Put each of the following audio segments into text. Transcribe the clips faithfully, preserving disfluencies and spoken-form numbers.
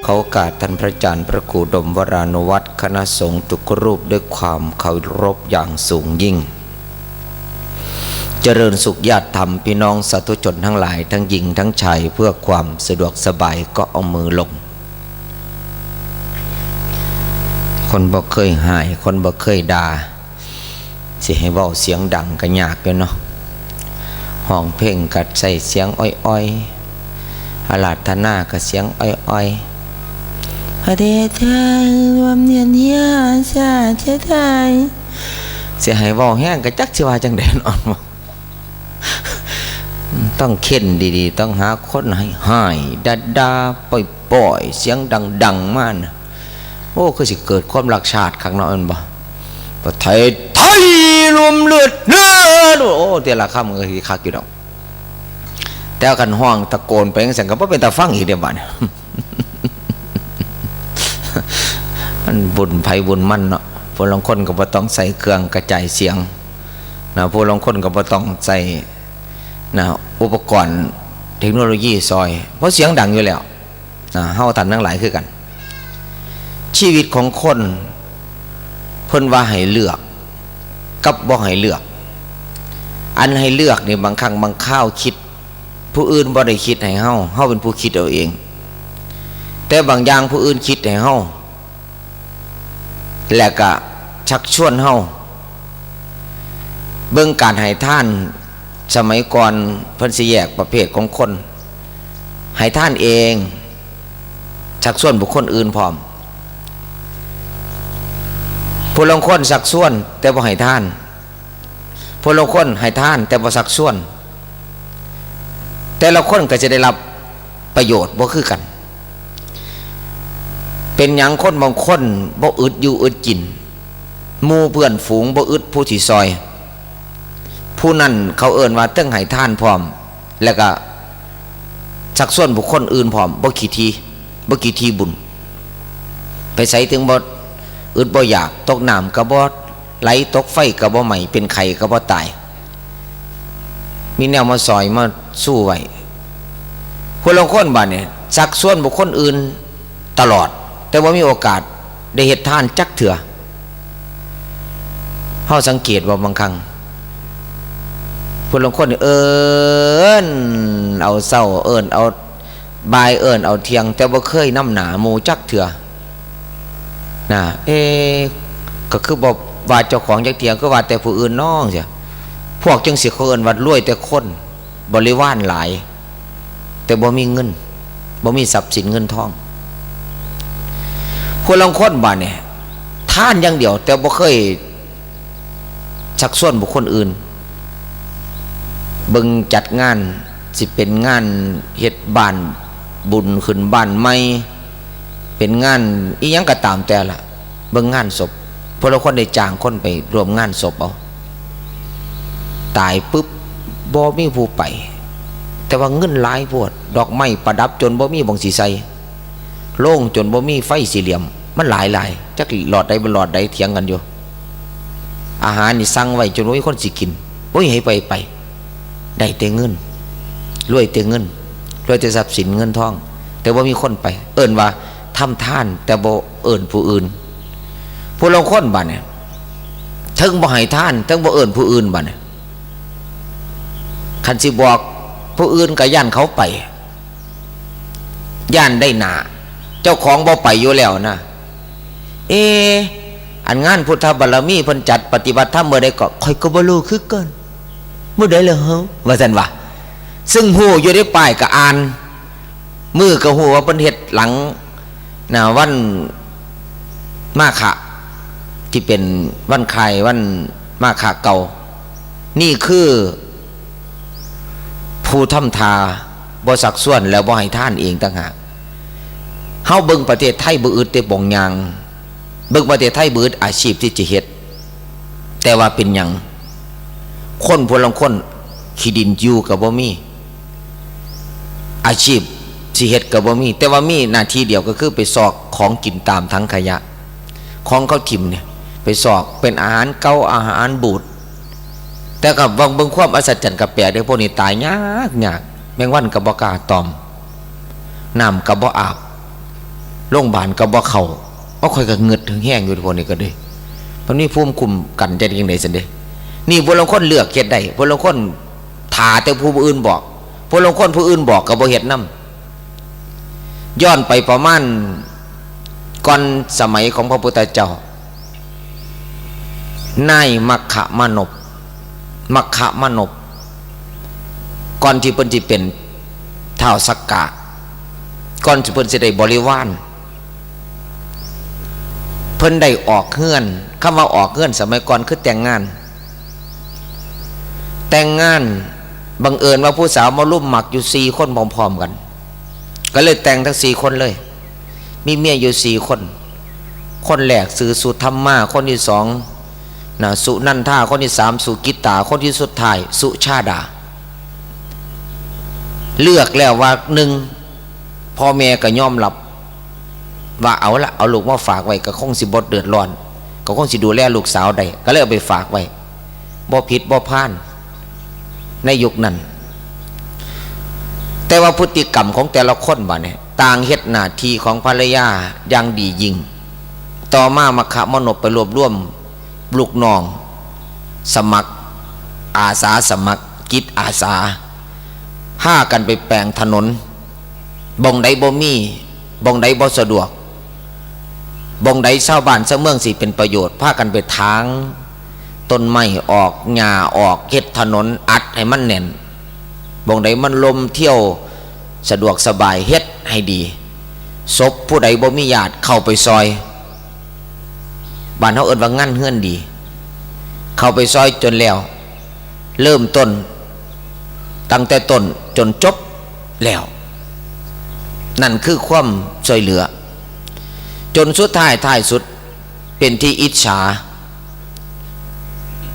ขอโอกาสท่านพระอาจารย์พระครูดมวรานุวัฒน์ คณะสงฆ์ทุกรูปด้วยความเคารพอย่างสูงยิ่ง เจริญสุขญาติธรรมพี่น้องสาธุชนทั้งหลายทั้งหญิงทั้งชาย เพื่อความสะดวกสบายก็เอามือลง คนบ่เคยหาย คนบ่เคยด่า สิให้เว้าเสียงดังก็ยากอยู่เนาะ ฮ้องเพลงก็ใส่เสียงอ้อยๆ อาราธนาก็เสียงอ้อยๆ ประเทศไทยรวมเนียนเฮียสาเทไทย สิให้เว้าแฮงก็จักสิว่าจังใดเนาะ ต้องเค้นดีๆ ต้องหาคนให้หายด่าๆ ป่อยๆ เสียงดังๆ มานะ โอ้ คือสิเกิดความรักชาติคักเนาะแม่นบ่ ประเทศไทยรวมเลือดเนื้อ โอ้ แต่ละคำก็สิคักอยู่ดอก แต่คันฮ้องตะโกนไปจังซั่นก็บ่เป็นตาฟังอีกเด้บัดนี้ มันบุญไผบุญมันเนาะ ผู้ลางคนก็บ่ต้องใส่เครื่องกระจายเสียงนะ ผู้ลางคนก็บ่ต้องใส่นะ อุปกรณ์เทคโนโลยีซอย เพราะเสียงดังอยู่แล้วนะ เฮาท่านทั้งหลายคือกัน ชีวิตของคนเพิ่นว่าให้เลือกกับบ่ให้เลือก อันให้เลือกนี่บางครั้งบางคราวคิด ผู้อื่นบ่ได้คิดให้เฮา เฮาเป็นผู้คิดเอาเอง แต่บางอย่างผู้อื่นคิดให้เฮา และก็ชักชวนเฮา เบิ่งการให้ทานสมัยก่อนเพิ่นสิแยกประเภทของคน ให้ทานเอง ชักชวนบุคคลอื่นพร้อม ผู้ลางคนชักชวนแต่บ่ให้ทาน ผู้ลางคนให้ทานแต่บ่ชักชวน แต่ละคนก็จะได้รับประโยชน์บ่คือกัน เป็นหยังคนบางคนบ่อึดอยู่อึดกิน หมู่เพื่อนฝูงบ่อึดผู้สิซอย ผู้นั้นเขาเอิ้นว่าเทิงให้ทานพร้อม แล้วก็ชักชวนบุคคลอื่นพร้อม บ่ขี้ถี่ บ่ขี้ถี่บุญ ไปไสถึงบ่อึดบ่อยาก ตกน้ำก็บ่ไหล ตกไฟก็บ่ไหม้ เป็นไข้ก็บ่ตาย มีแนวมาซอยมาสู้ไว้ ผู้ลางคนบัดนี้ชักชวนบุคคลอื่นตลอด แต่บ่มีโอกาสได้เฮ็ดทานจักเทื่อ เฮาสังเกตว่าบางครั้ง ผู้ลางคนนี่เอิ้นเอาเช้า เอิ้นเอาบ่าย เอิ้นเอาเที่ยง แต่บ่เคยนำหน้าหมู่จักเทื่อ นะ เอ๊ะ ก็คือบ่ว่าเจ้าของจักเทื่อ คือว่าแต่ผู้อื่นน้อจั่งซี้ พวกจั่งซี้เขาเอิ้นว่ารวยแต่คน บริวารหลาย แต่บ่มีเงิน บ่มีทรัพย์สินเงินทอง ผู้ลางคนบัดนี้ทานอย่างเดียว แต่บ่เคยชักชวนบุคคลอื่น เบิ่งจัดงาน สิเป็นงานเฮ็ดบ้าน บุญขึ้นบ้านใหม่ เป็นงานอิหยังก็ตามแต่ละ เบิ่งงานศพ ผู้ลางคนได้จ้างคนไปร่วมงานศพเอา ตายปุ๊บ บ่มีผู้ไป แต่ว่าเงินหลายโพด ดอกไม้ประดับจนบ่มีหม่องสิใส่ โลงจนบ่มีไฟสิเหลียม มันหลายหลาย จักหลอดใดบ่หลอดใด เถียงกันอยู่ อาหารนี่สั่งไว้จนบ่มีคนสิกิน บ่มีไผไปไป ได้แต่เงิน รวยแต่เงิน รวยแต่ทรัพย์สินเงินทอง แต่บ่มีคนไป เอิ้นว่าทำทาน แต่บ่เอิ้นผู้อื่น ผู้ลางคนบัดนี้เทิงบ่ให้ทาน เทิงบ่เอิ้นผู้อื่นบัดนี้ คันสิบอกผู้อื่นก็ย้านเขาไป ย้านได้หน้า เจ้าของบ่ไปอยู่แล้วนะ เอ๊ะ อันงานพุทธบารมีเพิ่นจัดปฏิบัติธรรมมื้อใดก็ ข้อยก็บ่รู้คือกัน มื้อใดล่ะเหรอ ว่าซั่นว่า ซึ่งฮู้อยู่ในป้ายก็อ่าน มื้อก็ฮู้ว่าเพิ่นเฮ็ดหลัง นะ วันมาฆะ ที่เป็นวันคล้ายวันมาฆะเก่า นี่คือ ผู้ทำท่าบ่ชักชวนแล้วบ่ให้ทานเองต่างหาก เฮาเบิ่งประเทศไทยบ่อึดแต่บ่องย่าง เบิ่งประเทศไทยบ่อึดอาชีพที่จะเฮ็ด แต่ว่าเป็นหยัง คนผู้ลางคนขี้ดินอยู่ก็บ่มี อาชีพสิเฮ็ดก็บ่มี แต่ว่ามีหน้าที่เดียวก็คือไปซอกของกินตามถังขยะ ของเขาถิ่มเนี่ย ไปซอก เป็นอาหารเก่า อาหารบูด แต่ก็เบิ่ง เบิ่งความอัศจรรย์ก็แปลกเด้ พวกนี้ตายยากยาก แมงวันก็บ่กล้าตอม น้ำก็บ่อาบ โรงพยาบาลก็บ่เข้า ว่าข่อยก็งึดแฮงอยู่พวกนี้ก็เด้ มันมีภูมิคุ้มกันจั่งใด๋ซั่นเด้ นี่ผู้ลางคนเลือกเฮ็ดได้ ผู้ลางคนถ้าแต่ผู้อื่นบอก ผู้ลางคนผู้อื่นบอกก็บ่เฮ็ดนำ ย้อนไปประมาณก่อนสมัยของพระพุทธเจ้า นายมัคคมนพ มัคคมนพ ก่อนที่เพิ่นสิเป็นท้าวสักกะ ก่อนที่เพิ่นสิได้บริวาร เพิ่นได้ออกเฮือน คำว่าออกเฮือนสมัยก่อนคือแต่งงาน แต่งงาน บังเอิญว่าผู้สาวมาลุ่มมักอยู่สี่คนพร้อมๆกัน ก็เลยแต่งทั้งสี่คนเลย มีเมียอยู่สี่คน คนแรกชื่อสุธรรมา คนที่สองนะ สุนันทา คนที่สามสุกิตตา คนที่สุดท้ายสุชาดา เลือกแล้วว่าหนึ่ง พ่อแม่ก็ยอมรับ ว่าเอาละ เอาลูกมาฝากไว้ก็คงสิบ่เดือดร้อน ก็คงสิดูแลลูกสาวได้ ก็เลยเอาไปฝากไว้ บ่ผิดบ่พลาดในยุคนั้น แต่ว่าพฤติกรรมของแต่ละคนบัดนี้ ต่างเฮ็ดหน้าที่ของภรรยาอย่างดียิ่ง ต่อมามัคคมนพไปรวบรวมลูกน้อง สมัคร อาสาสมัคร จิตอาสา พากันไปแปลงถนน บ่องใดบ่มี บ่องใดบ่สะดวก บ่องใดชาวบ้านชาวเมืองสิเป็นประโยชน์ พากันไปถางต้นไม้ออก หญ้าออก เฮ็ดถนน อัดให้มันแน่น บ่องใดมันลมเที่ยวสะดวกสบาย เฮ็ดให้ดี ศพผู้ใดบ่มีญาติเข้าไปซอย บ้านเฮาเอิ้นว่างานเฮือนดี เข้าไปซอยจนแล้ว เริ่มต้น ตั้งแต่ต้นจนจบแล้ว นั่นคือความช่วยเหลือ จนสุดท้าย ท้ายสุด เป็นที่อิจฉา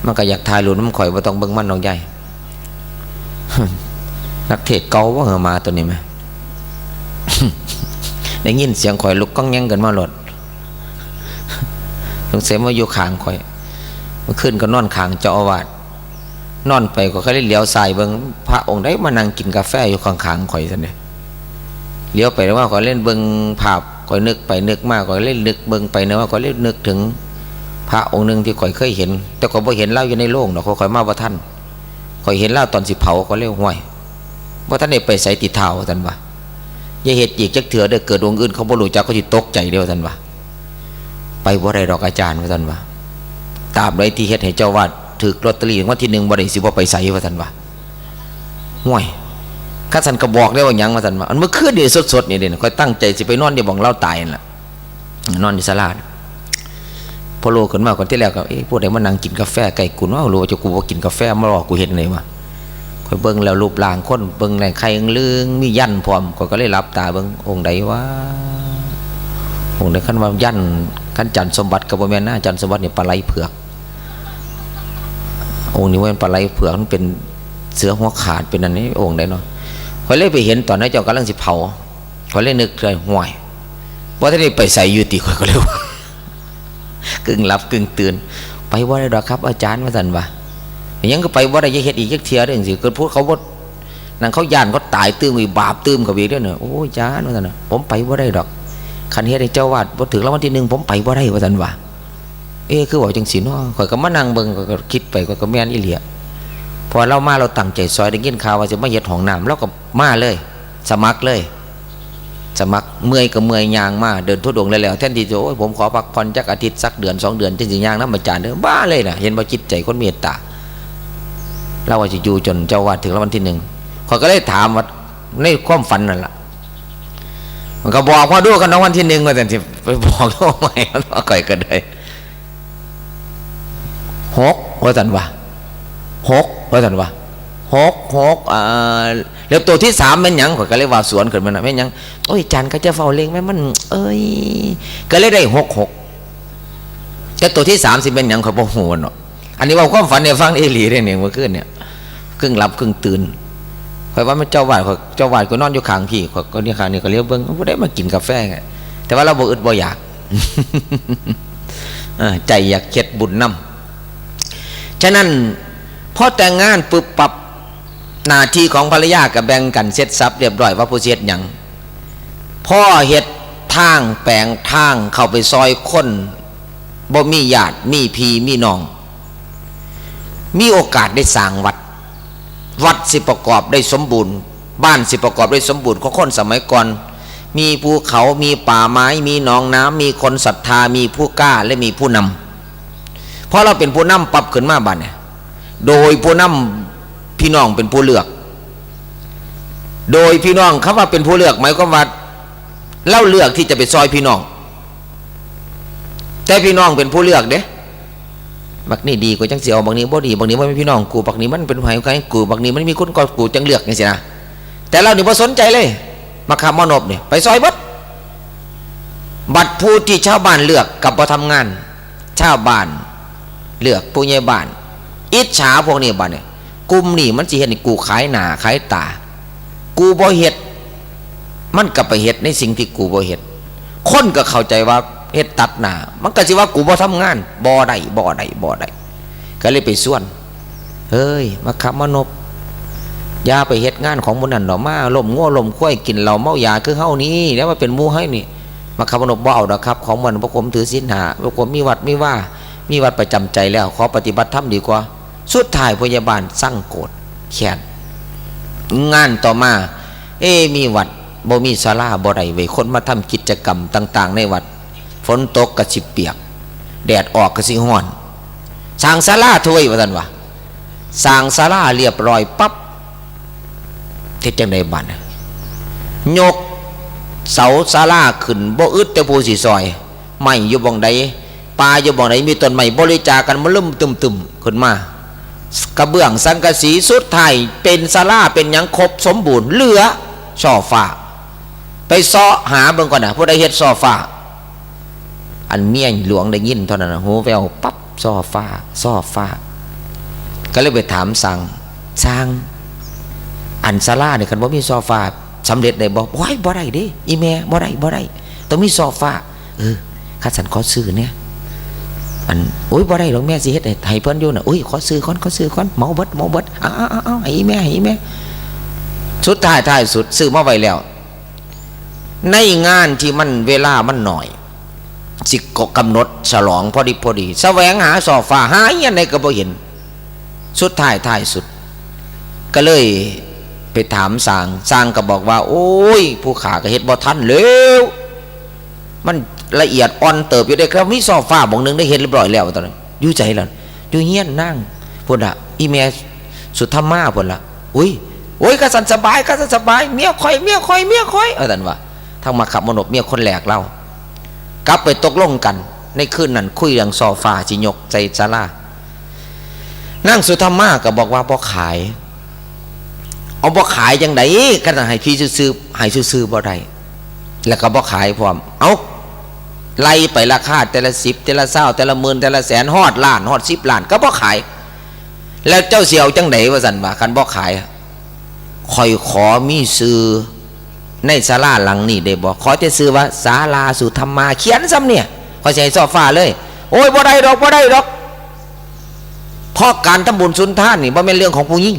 มันก็อยากถ่ายรูปนำข่อย บ่ต้องเบิ่งมันดอกยาย นักเทศน์เก่าบ่เหรอหมาตัวนี้แหม ได้ยินเสียงข่อยลุกก๊องแง้งขึ้นมาโลด สงสัยมาอยู่ข้างข่อย เมื่อคืนก็นอนข้างเจ้าอาวาส นอนไปก็ค่อยเหลียวซ้ายเบิ่ง พระองค์ใดมานั่งกินกาแฟอยู่ข้างๆข่อยซั่นเด้ เหลียวไปแล้วว่าข่อยเล่นเบิ่งภาพ ข่อยนึกไปนึกมา ข่อยเล่นนึกเบิ่งไปนึกมา ข่อยเล่นนึกถึงพระองค์หนึ่งที่ข่อยเคยเห็น แต่ข่อยบ่เห็นลาวอยู่ในโลงดอก ข่อยมาบ่ทัน ข่อยเห็นลาวตอนสิเผา ข่อยเลย "ห้วย บ่ทันได้ไปไสติท้าว" ว่าซั่นว่า "อย่าเฮ็ดอีกจักเทื่อเด้อ เกิดองค์อื่นเขาบ่รู้จักเขาสิตกใจเด้อ" ว่าซั่นว่า "ไปบ่ได้ดอกอาจารย์" ว่าซั่นว่า "ตราบใดที่เฮ็ดให้เจ้าอาวาสถืกลอตเตอรี่รางวัลที่หนึ่งบ่ได้ สิบ่ไปไส" ว่าซั่นว่า "ห้วย คันซั่นก็บอกแล้วว่าหยัง" ว่าซั่นว่า อันเมื่อคืนนี่สดๆนี่เด้ ข่อยตั้งใจสิไปนอนอยู่หม่องลาวตายนั่นล่ะ นอนอยู่ศาลา พอลุกขึ้นมาก่อน ทีแรกก็ "เอ๊ะ ผู้ใดมานั่งกินกาแฟใกล้กูเนาะ หรือว่าเจ้ากูบ่กินกาแฟ มาหลอกกูเฮ็ดจั่งใด๋วะ" ข่อยเบิ่งแล้วรูปร่างคน เบิ่งแล้วไข่เหลือง มียันต์พร้อม ข่อยก็เลยหลับตาเบิ่ง องค์ใดวะ องค์ใด คันว่ายันต์ คันจันทร์สมบัติก็บ่แม่นนะ จันทร์สมบัตินี่ปลาไหลเผือก องค์นี้บ่แม่นปลาไหลเผือก มันเป็นเสือหัวขาด เป็นอันนี้ องค์ใดเนาะ ข่อยเลยไปเห็นตอนนั้นเจ้ากำลังสิเผา ข่อยเลยนึกเลย "ห้วย บ่ทันได้ไปไสอยู่ติ" ข่อยก็เลยว่า กึ่งหลับกึ่งตื่น "ไปบ่ได้ดอกครับอาจารย์" ว่าซั่นว่า "หยังก็ไปบ่ได้ อย่าเฮ็ดอีกจักเทื่อเด้อ" จั่งซี้ ก็พูดเขาบ่ นั่นเขาย้านเขาตายตื่มอีก บาปตื่มเข้าไปอีกเด้อเนี่ย "โอ้ย อาจารย์" ว่าซั่นน่ะ "ผมไปบ่ได้ดอก คันเฮ็ดให้เจ้าอาวาสบ่ถืกรางวัลที่หนึ่ง ผมไปบ่ได้" ว่าซั่นว่า "เอ๊ะ คือเว้าจั่งซี้เนาะ" ข่อยก็มานั่งเบิ่ง ข้อยก็คิดไป ข้อยก็แม่นอีหลี เพราะว่าลาวมาลาวตั้งใจซอย ได้ยินข่าวว่าสิมาเฮ็ดห้องน้ำ ลาวก็มาเลย สมัครเลย สมัคร เมื่อยก็เมื่อยย่างมา เดินธุดงค์แล้วๆ แทนที่จะ "โอ้ย ผมขอพักผ่อนจักอาทิตย์ สักเดือนสองเดือน จั่งสิย่างนำอาจารย์เด้อ" บ่เลยนะ เห็นว่าจิตใจคนเมตตา ลาวว่าสิอยู่จนเจ้าอาวาสถืกรางวัลที่หนึ่ง ข้อยก็เลยถามว่า ในความฝันนั่นล่ะ "มันก็บอกมาดูกันรางวัลที่หนึ่ง" ว่าซั่นสิ ไปบอกลาวใหม่ มันว่าข่อยก็ได้ "หก" ว่าซั่นว่า "หก" ว่าซั่นว่า "หก หก อ่า แล้วตัวที่สามแม่นหยัง" ข่อยก็เลยว่าสวนขึ้นมานะ "แม่นหยัง" "โอ้ย อาจารย์ เขาเจ้าเว้าเลขแม่น มัน เอ้ย" ก็เลยได้ หก หก แต่ตัวที่สามสิแม่นหยัง ข่อยบ่ฮู้เนาะ อันนี้เว้าความฝันให้ฟังอีหลีเด้เนี่ย เมื่อคืนเนี่ย กึ่งหลับกึ่งตื่น ข่อยว่ามันเจ้าอาวาส ข่อย เจ้าอาวาสก็นอนอยู่ข้างพี่ ข่อยก็เนี่ยข้างนี้ก็เหลียวเบิ่ง ผู้ใดมากินกาแฟไง แต่ว่าลาวบ่อึดบ่อยาก เออ ใจอยากเฮ็ดบุญนำ ฉะนั้น พอแต่งงานปุ๊บปั๊บ หน้าที่ของภรรยาก็แบ่งกันเสร็จสรรพเรียบร้อย ว่าผู้สิเฮ็ดหยัง พ่อเฮ็ดท ทางแปลงทางเข้าไปซอยคนบ่มีญาติมีพี่มีน้อง มีโอกาสได้สร้างวัด วัดสิประกอบได้สมบูรณ์ บ้านสิประกอบได้สมบูรณ์ของคนสมัยก่อน มีภูเขา มีป่าไม้ มีหนองน้ำ มีคนศรัทธา มีผู้กล้า และมีผู้นำ พอเราเป็นผู้นำปั๊บขึ้นมาบัดเนี่ย โดยผู้นำพี่น้องเป็นผู้เลือก โดยพี่น้อง คำว่าเป็นผู้เลือกหมายความว่า เราเลือกที่จะไปซอยพี่น้อง แต่พี่น้องเป็นผู้เลือกเด้ บักนี่ดี กูจั่งสิเอา บักนี่บ่ดี บักนี่มันเป็นพี่น้องกู บักนี่มันเป็นไผไผกู บักนี่มันมีคุณกับกู จั่งเลือกจั่งซี้นะ แต่เรานี่บ่สนใจเลย มาขับมานบนี่ไปซอยเบิด บัดผู้ที่ชาวบ้านเลือกกลับบ่ทำงาน ชาวบ้านเลือกผู้ใหญ่บ้าน อิจฉาพวกนี้บัดนี่ กลุ่มนี้มันสิเฮ็ดให้กูขายหน้าขายตา กูบ่เฮ็ด มันก็ไปเฮ็ดในสิ่งที่กูบ่เฮ็ด คนก็เข้าใจว่าเฮ็ดตัดหน้า มันก็สิว่ากูบ่ทำงาน บ่ได้ บ่ได้ บ่ได้ ก็เลยไปชวน เฮ้ย มาขับมานบ อย่าไปเฮ็ดงานของหมู่นั่นดอก มาล้มงัวล้มควาย กินเหล้าเมายาคือเฮานี่ แล้วมาเป็นหมู่เฮานี่ มาขับมานบ บ่เอาดอกครับ ของมัน พวกผมถือศีลห้า พวกผมมีวัดมีวา มีวัดประจำใจแล้ว ขอปฏิบัติธรรมดีกว่า สุดท้ายพยาบาลสั่งโกรธแค้น งานต่อมา เอ้ มีวัด บ่มีศาลา บ่ได้เว้ย คนมาทำกิจกรรมต่างๆ ในวัด ฝนตกก็สิเปียก แดดออกก็สิฮ้อน สร้างศาลาถ้วย ว่าซั่นวะ สร้างศาลาเรียบร้อยปั๊บ เฮ็ดจั่งใดบัดน่ะ ยกเสาศาลาขึ้น บ่อึดแต่ผู้สิซอย ไม้อยู่บ่องใด ป่าอยู่บ่องใด มีต้นไม้บริจาคกันมะลึ่มตึ่มๆ ขึ้นมา กระเบื้องสังกะสี สุดท้ายเป็นศาลา เป็นหยังครบสมบูรณ์ เหลือซอฟา ไปเซาะหาเบิ่งก่อนนะ ผู้ใดเฮ็ดซอฟา อันเมียหลวงได้ยินเท่านั้นนะ หูแว่วปั๊บ ซอฟา ซอฟา ก็เลยไปถามช่าง ช่าง อันศาลานี่คันบ่มีซอฟา สำเร็จได้บ่ โอ้ย บ่ได้เด้ อีแม่ บ่ได้ บ่ได้ ต้องมีซอฟา เออ คันซั้นขอซื้อแหน่ อัน โอ้ย บ่ได้ดอกแม่ สิเฮ็ดให้ ให้เพิ่นอยู่น่ะ โอ้ย ขอซื้อก่อน ขอซื้อก่อน เหมาเบิด เหมาเบิด เอา เอา เอา เอา ให้อีแม่ ให้อีแม่ สุดท้าย ท้ายสุด ซื้อมาไว้แล้ว ในงานที่มันเวลามันน้อย สิกำหนดฉลองพอดีพอดี แสวงหาซอฟา หาอีหยังใดก็บ่เห็น สุดท้าย ท้ายสุด ก็เลยไปถามช่าง ช่างก็บอกว่า โอ้ย ผู้ข้าก็เฮ็ดบ่ทันแล้ว มันละเอียดอ่อนเติบอยู่เด้ ครับ มีซอฟาบ่องหนึ่งได้เฮ็ดเรียบร้อยแล้ว ตอนนั้น อยู่ไสล่ะ อยู่เฮือนนาง พุ้นน่ะ อีแม่สุธรรมาพุ้นล่ะ อุ้ย โอ้ย คันซั้นสบาย คันซั้นสบาย เมียข้อย เมียข้อย เมียข้อย ว่าซั่นว่า ทางมาขับมานบ เมียคนแรกลาว กลับไปตกลงกัน ในคืนนั้นคุยเรื่องซอฟาสิยกใส่ศาลา นางสุธรรมาก็บอกว่าบ่ขาย เอาบ่ขายจั่งใด คันให้ฟรีซื่อๆ ให้ซื่อๆ บ่ได้ แล้วก็บ่ขายพร้อม เอ้า ไล่ไปราคาแต่ละสิบ แต่ละซาว แต่ละหมื่น แต่ละแสน ฮอดล้าน ฮอดสิบล้าน ก็บ่ขาย แล้วเจ้าสิเอาจั่งใด ว่าซั่นว่า คันบ่ขาย ข้อยขอมีชื่อในศาลาหลังนี้ได้บ่ ขอแต่ชื่อว่าศาลาสุธรรมา เขียนส่ำเนี่ย ข้อยสิให้ซอฟาเลย โอ้ย บ่ได้ดอก บ่ได้ดอก เพราะการทำบุญสุนทานนี่บ่แม่นเรื่องของผู้หญิง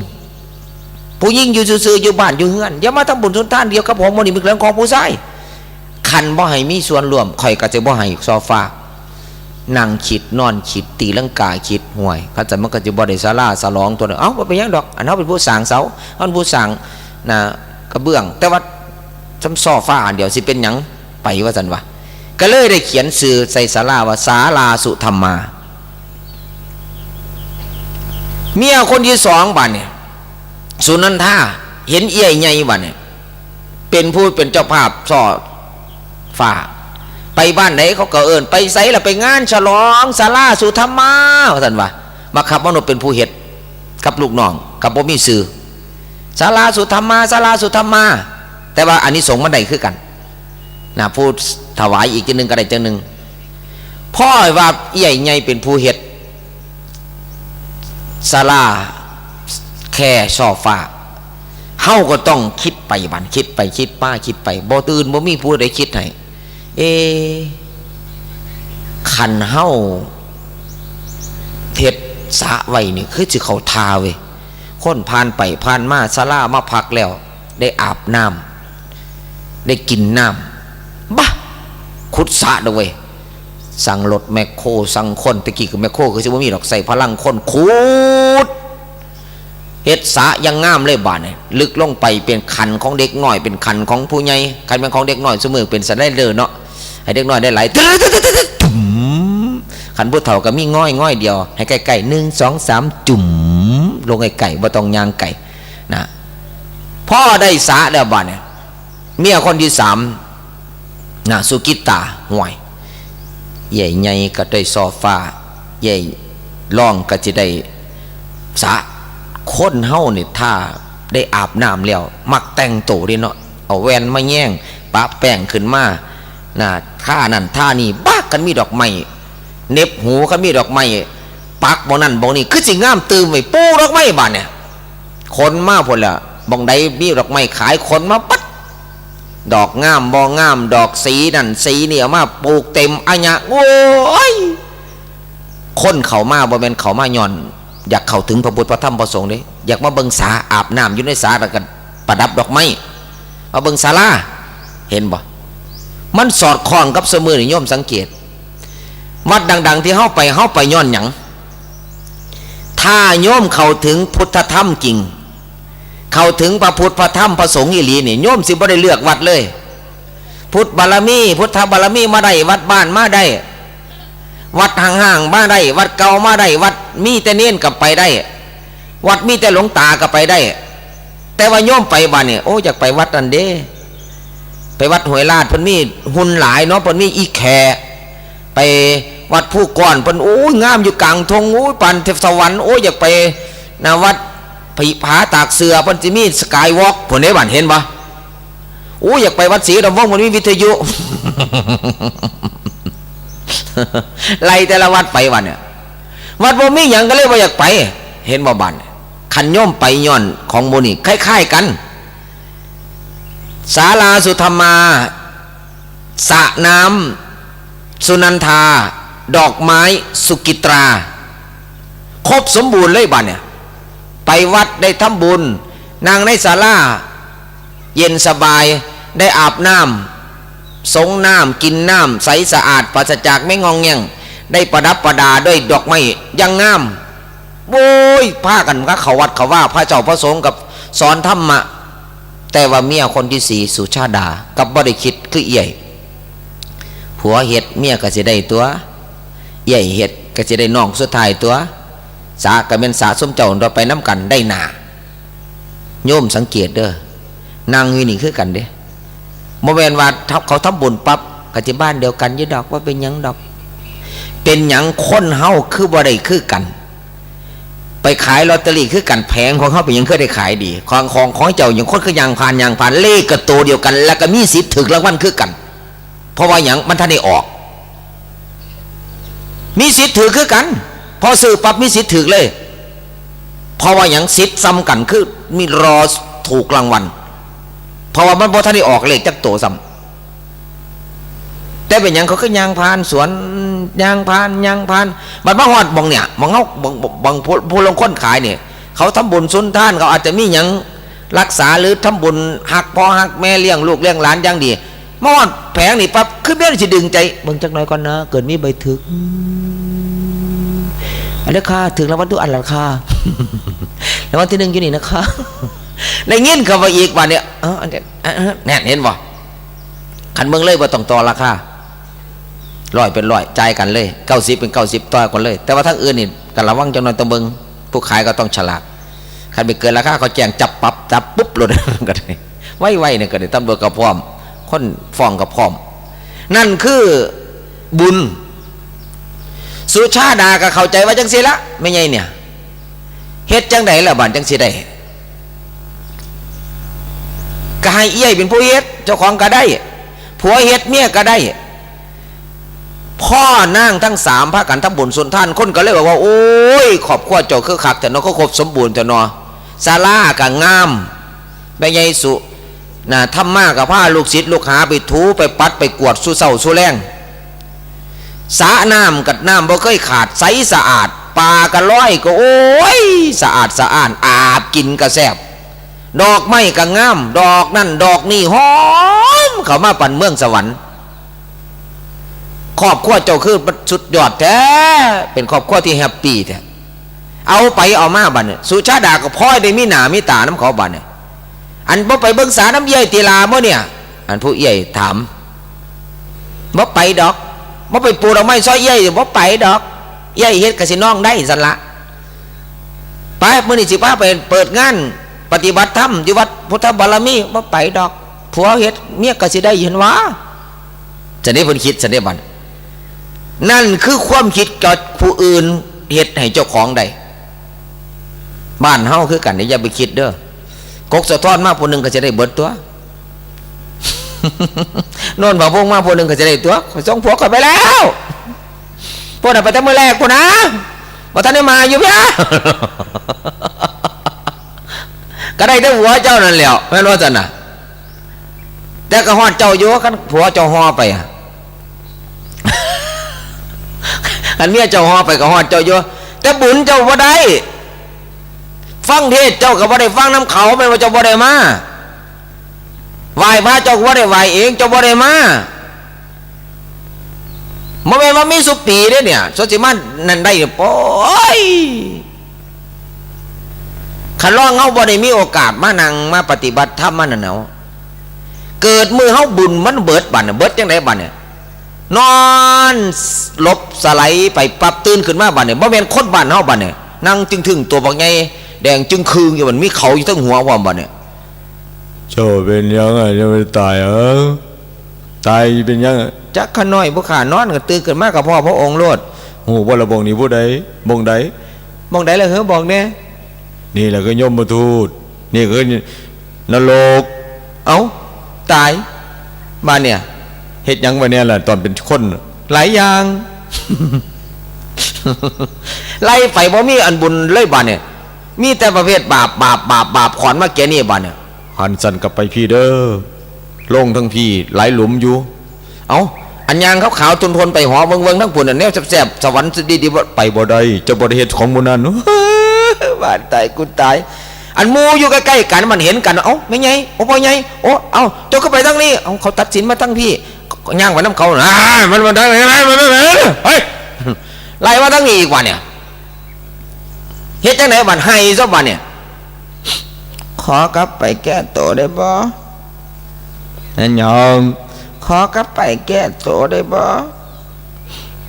ผู้หญิงอยู่ซื่อๆ อยู่บ้านอยู่เฮือน อย่ามาทำบุญสุนทานเดียวกับผม บ่นี่เป็นเรื่องของผู้ชาย คันบ่ให้มีส่วนร่วม ข้อยก็จะบ่ให้ซอฟา นั่งคิดนอนคิดตีลังกาคิด ห่วย คันซั้นมันก็จะบ่ได้ศาลาฉลองตัวนั้น เอ้า บ่เป็นหยังดอก อันเฮาเป็นผู้สร้างเสา เฮาเป็นผู้สร้างนะ กระเบื้อง แต่ว่าซ่ำซอฟาอันเดียวสิเป็นหยังไปว่าซั่นวะ ก็เลยได้เขียนชื่อใส่ศาลาว่าศาลาสุธรรมา เมียคนที่สองบัดเนี่ย สุนันทา เห็นเอื้อยใหญ่บัดเนี่ย เป็นผู้เป็นเจ้าภาพซอฟา ไปบ้านไหนเขาก็เอิ้น ไปไสล่ะ ไปงานฉลองศาลาสุธรรมา ว่าซั่นวะ มาขับมานบเป็นผู้เฮ็ด กับลูกน้อง กับบ่มีชื่อ ศาลาสุธรรมา ศาลาสุธรรมา แต่ว่าอานิสงส์มันได้คือกันนะ ผู้ถวายอีกจั่งหนึ่งก็ได้จั่งหนึ่ง พ่อว่าเอื้อยใหญ่เป็นผู้เฮ็ดศาลาแค่ซอฟา เฮาก็ต้องคิดไปบัด คิดไปคิดมาคิดไป บ่ตื่น บ่มีผู้ใดคิดให้ เอ คันเฮาเฮ็ดสระไว้นี่ คือสิเข้าท่าเว้ย คนผ่านไปผ่านมา ศาลามาพักแล้ว ได้อาบน้ำ ได้กินน้ำ บะ ขุดสระเด้อเว้ย สั่งรถแมคโคร สั่งคน แต่กี้ก็แมคโครก็สิบ่มีดอก ใช้พลังคนขุด เฮ็ดสระอย่างงามเลยบาดนี้ ลึกลงไปเป็นคันของเด็กน้อย เป็นคันของผู้ใหญ่ คันแม่นของเด็กน้อยซุมื้อเป็นสไลเดอร์เนาะ ให้เด็กน้อยได้ไหล ตึ๊ดๆๆๆ ตึ้ม คันผู้เฒ่าก็มีง่อย ง่อยเดียว ให้ใกล้ๆ หนึ่ง สอง สาม จุ่ม ลงใกล้ๆ บ่ต้องย่างไกลนะ พอได้สระแล้วบาดนี้ เมียคนที่สามนะ สุกิตตา ห่วย ใหญ่ใหญ่ก็ได้ซอฟ้า ใหญ่รองก็สิได้สระ คนเฮานี่ถ้าได้อาบน้ำแล้ว มักแต่งตัวเด้เนาะ เอาแว่นมาแยง ปะแป้งขึ้นมานะ ทานั่นทานี่ บ้า คันมีดอกไม้ เหน็บหู คันมีดอกไม้ ปักหม่องนั่นหม่องนี่ คือสิงามตื่มไว้ ปลูกดอกไม้บาดเนี่ย ขนมาพุ้นแหละ หม่องใดมีดอกไม้ขาย ขนมาปัด ดอกงามบ่งาม ดอกสีนั่นสีนี่ เอามาปลูกเต็มอะหยะ โอ้ย คนเข้ามาบ่แม่นเข้ามาย้อน อยากเข้าถึงพระพุทธพระธรรมพระสงฆ์เด้ อยากมาเบิ่งสระ อาบน้ำอยู่ในสระ แล้วก็ประดับดอกไม้ มาเบิ่งศาลา เห็นบ่ มันสอดคล้องกับซุมื้อนี้ โยมสังเกต วัดดังๆ ที่เฮาไป เฮาไปย้อนหยัง ถ้าโยมเข้าถึงพุทธธรรมจริง เข้าถึงพระพุทธพระธรรมพระสงฆ์อีหลีนี่ โยมสิบ่ได้เลือกวัดเลย พุทธบารมี พุทธบารมีมาได้ วัดบ้านมาได้ วัดห่างๆ มาได้ วัดเก่ามาได้ วัดมีแต่เณรก็ไปได้ วัดมีแต่หลวงตาก็ไปได้ แต่ว่าโยมไปบาดนี่ โอ้ อยากไปวัดนั่นเด้ ไปวัดห้วยลาด เพิ่นมีหุ่นหลายเนาะ เพิ่นมีอีแข ไปวัดภูก้อน เพิ่น โอ้ย งามอยู่กลางทง โอ้ย ปานสวรรค์ โอ้ย อยากไปนะ วัดผาตากเสือ เพิ่นสิมีสกายวอล์ก พุ้นเด้ บาดเห็นบ่ โอ้ย อยากไปวัดศรีอุดมวงศ์ มันมีวิทยุ ไล่แต่ละวัดไปวันเนี่ย วัดบ่มีหยังก็เลยบ่อยากไป เห็นบ่บาดเนี่ย คันโยมไปย้อนของหมู่นี้ คล้ายๆ กัน ศาลาสุธรรมา สระน้ำสุนันทา ดอกไม้สุกิตรา ครบสมบูรณ์เลยบาดเนี่ย ไปวัดได้ทำบุญ นั่งในศาลา เย็นสบาย ได้อาบน้ำ สรงน้ำ กินน้ำ ใสสะอาด ปราศจากแมงงองแงง ได้ประดับประดาด้วยดอกไม้อย่างงาม โว้ย พากันก็เข้าวัดเข้าวา พระเจ้าพระสงฆ์กับสอนธรรมะ แต่ว่าเมียคนที่สี่ สุชาดา กลับบ่ได้คิดคือเอื้อย ผัวเฮ็ดเมียก็สิได้ตัว เอื้อยเฮ็ดก็สิได้น้องสุดท้ายตัว สระก็แม่นสระซุมเจ้า เราไปนำกันได้หน้า โยมสังเกตเด้อ นั่งอยู่นี่คือกันเด้ บ่แม่นว่าเขาทำบุญปั๊บ ก็สิบ้านเดียวกันอยู่ดอก บ่เป็นหยังดอก เป็นหยังคนเฮาคือบ่ได้คือกัน ไปขายลอตเตอรี่คือกัน แผงของเฮาเป็นหยังคือได้ขายดี ของ ของ ของเจ้าหยังคนคือย่างผ่าน ย่างผ่าน เลขก็ตัวเดียวกัน แล้วก็มีสิทธิ์ถูกรางวัลคือกัน เพราะว่าหยัง มันทันได้ออก มีสิทธิ์ถือคือกัน พอซื้อปั๊บมีสิทธิ์ถือเลย เพราะว่าหยัง สิทธิ์ซ้ำกัน คือมีรอถูกรางวัล เพราะว่ามันบ่ทันได้ออกเลขจักตัวซ้ำ แต่เป็นหยังเขาคือย่างผ่านสวน ย่างผ่าน ย่างผ่าน บัดมาฮอดหม่องเนี่ย หม่องเฮา หม่อง หม่องผู้ ผู้ลางคนขายเนี่ย เขาทำบุญสุนทาน เขาอาจจะมีหยังรักษา หรือทำบุญฮักพ่อฮักแม่ เลี้ยงลูกเลี้ยงหลานอย่างดี มาฮอดแผงนี่ปั๊บ คือเมียสิดึงใจ เบิ่งจักหน่อยก่อนนะ เกิดมีใบถูก อืม อันนี้ค่ะ ถูกรางวัลทุกอันแล้วค่ะ รางวัลที่หนึ่งอยู่นี่นะคะ ได้ยินเขาว่าอีกว่าเนี่ย เออ อันเนี้ย เออ เออ เนี่ย เห็นบ่ คันเบิ่งเลยบ่ต้องต่อราคา ร้อยเป็นร้อย จ่ายกันเลย เก้าสิบเป็นเก้าสิบ ต่อกันเลย แต่ว่าทางอื่นนี่ก็ระวังจักหน่อย ต้องเบิ่ง ผู้ขายก็ต้องฉลาด คันไปเกินราคา เขาแจ้งจับปั๊บ จับปุ๊บโลด ก็ได้ ไวๆ นี่ก็ได้ ตำรวจก็พร้อม คนฟ้องก็พร้อม นั่นคือบุญ สุชาดาก็เข้าใจว่าจังซี่ละ แม่ใหญ่เนี่ย เฮ็ดจังใดล่ะบาดจังสิได้ ก็ให้เอื้อยเป็นผู้เฮ็ด เจ้าของก็ได้ ผัวเฮ็ดเมียก็ได้ พ่อนางทั้งสามพากันทำบุญสุนทาน คนก็เลยบอกว่า โอ้ย ครอบครัวเจ้าคือคักแท้เนาะ คือครบสมบูรณ์แท้เนาะ ศาลาก็งาม แม่ใหญ่สุ นะ ธรรมาก็พาลูกศิษย์ลูกหาไปถูไปปัดไปกวาดสู่เช้าสู่แลง สระน้ำก็น้ำบ่เคยขาด ใสสะอาด ปลาก็ลอยก็ โอ้ย สะอาดสะอ้าน อาบกินก็แซ่บ ดอกไม้ก็งาม ดอกนั่นดอกนี่หอม เข้ามาปานเมืองสวรรค์ ครอบครัวเจ้าคือสุดยอดแท้ เป็นครอบครัวที่แฮปปี้แท้ เอาไปเอามาบัดเนี่ย สุชาดาก็พลอยได้มีหน้ามีตานำเขาบัดเนี่ย อันบ่ไปเบิ่งสานำเอื้อยติล่าบ่เนี่ย อันผู้เอื้อยถาม บ่ไปดอก บ่ไปปลูกดอกไม้ซอยเอื้อย บ่ไปดอก เอื้อยเฮ็ดกะสิน้องได้ซั่นละ ไป มื้อนี้สิพาไปเปิดงานปฏิบัติธรรมอยู่วัดพุทธบารมี บ่ไปดอก ผัวเฮ็ด เมียกะสิได้หั้นหวา ซั่นเด้ เพิ่นคิดซั่นเด้บัด นั่นคือความคิดกับผู้อื่นเฮ็ดให้เจ้าของได้ บ้านเฮาคือกันเด้ อย่าไปคิดเด้อ กกสะท้อนมาผู้หนึ่งก็สิได้เบิดตั๊ว โนนผาพงมาผู้หนึ่งก็สิได้ตั๊ว ข้อยส่งผัวข้อยไปแล้ว พวกนั้นไปแต่มื้อแรกพู้นนะ บ่ทันได้มาอยู่เพีย ก็ได้แต่ผัวเจ้านั่นแหล้ว แม่นว่าซั่นน่ะ แต่ก็ฮอดเจ้าอยู่ คันผัวเจ้าห่อไปอะ คันเมียเจ้าห่อไปก็ฮอดเจ้าอยู่ แต่บุญเจ้าบ่ได้ ฟังเทศน์เจ้าก็บ่ได้ฟังนำเขา แม่นว่าเจ้าบ่ได้มา ไหว้พระเจ้าก็บ่ได้ไหว้เอง เจ้าบ่ได้มา บ่แม่นว่ามีซุปีเด้เนี่ย ส่วนสิมานั่นได้ โอ้ย คันลองเฮาบ่ได้มีโอกาสมานั่งมาปฏิบัติธรรมมานั่นเอา เกิดมื้อเฮาบุญมันเบิดบัดเนี่ย เบิดจั่งใดบัดเนี่ย นอนหลับสลายไปปั๊บ ตื่นขึ้นมาบัดเนี่ย บ่แม่นคนบ้านเฮาบัดเนี่ย นั่งจึงถึงตัวบักใหญ่ แดงจึงครึงอยู่ มันมีเขาอยู่เทิงหัวพร้อมบัดเนี่ย เจ้าเป็นหยังอะ เจ้าเป็นตายเหรอ ตายเป็นหยังอะ จักข้าน้อยผู้ข้านอนก็ตื่นขึ้นมาก็พ้อพระองค์โลด ฮู้บ่ละบ่งนี้ผู้ใด บ่งใด บ่งใดล่ะเหรอ บอกแน่ นี่แหละคือยมทูต นี่คือนรก เอ้า ตาย มาเนี่ย เฮ็ดหยังไว้แน่ล่ะ ตอนเป็นคน หลายอย่าง ไล่ไปบ่มีอันบุญเลยบัดเนี่ย มีแต่ประเภทบาป บาป บาป บาป ขอนมาแก่นี่บัดเนี่ย หันสั่นกลับไปพี้เด้อ ลงทั้งพี้ หลายหลุมอยู่ เอ้า อันยางขาวๆทนๆไปหอเวิงๆทั้งพุ่นน่ะ แนวแซ่บๆ สวรรค์ดีๆ บ่ ไปบ่ได้ เจ้าบ่ได้เฮ็ดของหมู่นั้น บ้านตายกูตาย อันหมู่อยู่ใกล้ๆกันมันเห็นกัน เอ้า แม่ใหญ่ โอ้ พ่อใหญ่ โอ้ เอ้า เจ้าก็ไปทางนี้ เอ้า เขาตัดสินมาทางพี้ ย่างไปนำเขา อ่า มันมาทางนี้ มันมาทางนี้ เฮ้ย ไล่มาทางนี้อีกว่าเนี่ย เฮ็ดจั่งใดบัด ไห้ซะบัดเนี่ย ขอกลับไปแก้ตัวได้บ่ นั่นหยัง ขอกลับไปแก้ตัวได้บ่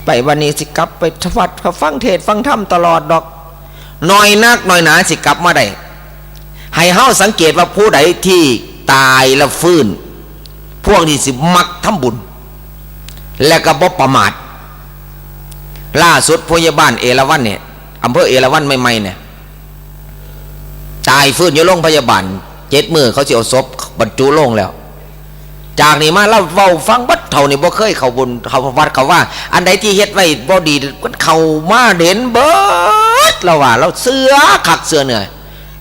ไปวันนี้สิกลับไปวัดฟังเทศน์ฟังธรรมตลอดดอก น้อยนักน้อยหนาสิกลับมาได้ ให้เฮาสังเกตว่าผู้ใดที่ตายแล้วฟื้น พวกนี้สิมักทำบุญ และก็บ่ประมาท ล่าสุดพยาบาลเอราวัณเนี่ย อำเภอเอราวัณใหม่ๆเนี่ย ตายฟื้นอยู่โรงพยาบาล เจ็ดมื้อเขาสิเอาศพบรรจุโลงแล้ว จากนี้มาลาวเว้าฟังเบิด เฒ่านี่บ่เคยเข้าบุญเข้าวัดเข้าวา อันใดที่เฮ็ดไว้บ่ดี มันเข้ามาเห็นเบิด ลาวว่า ลาวเชื่อคักเชื่อแน่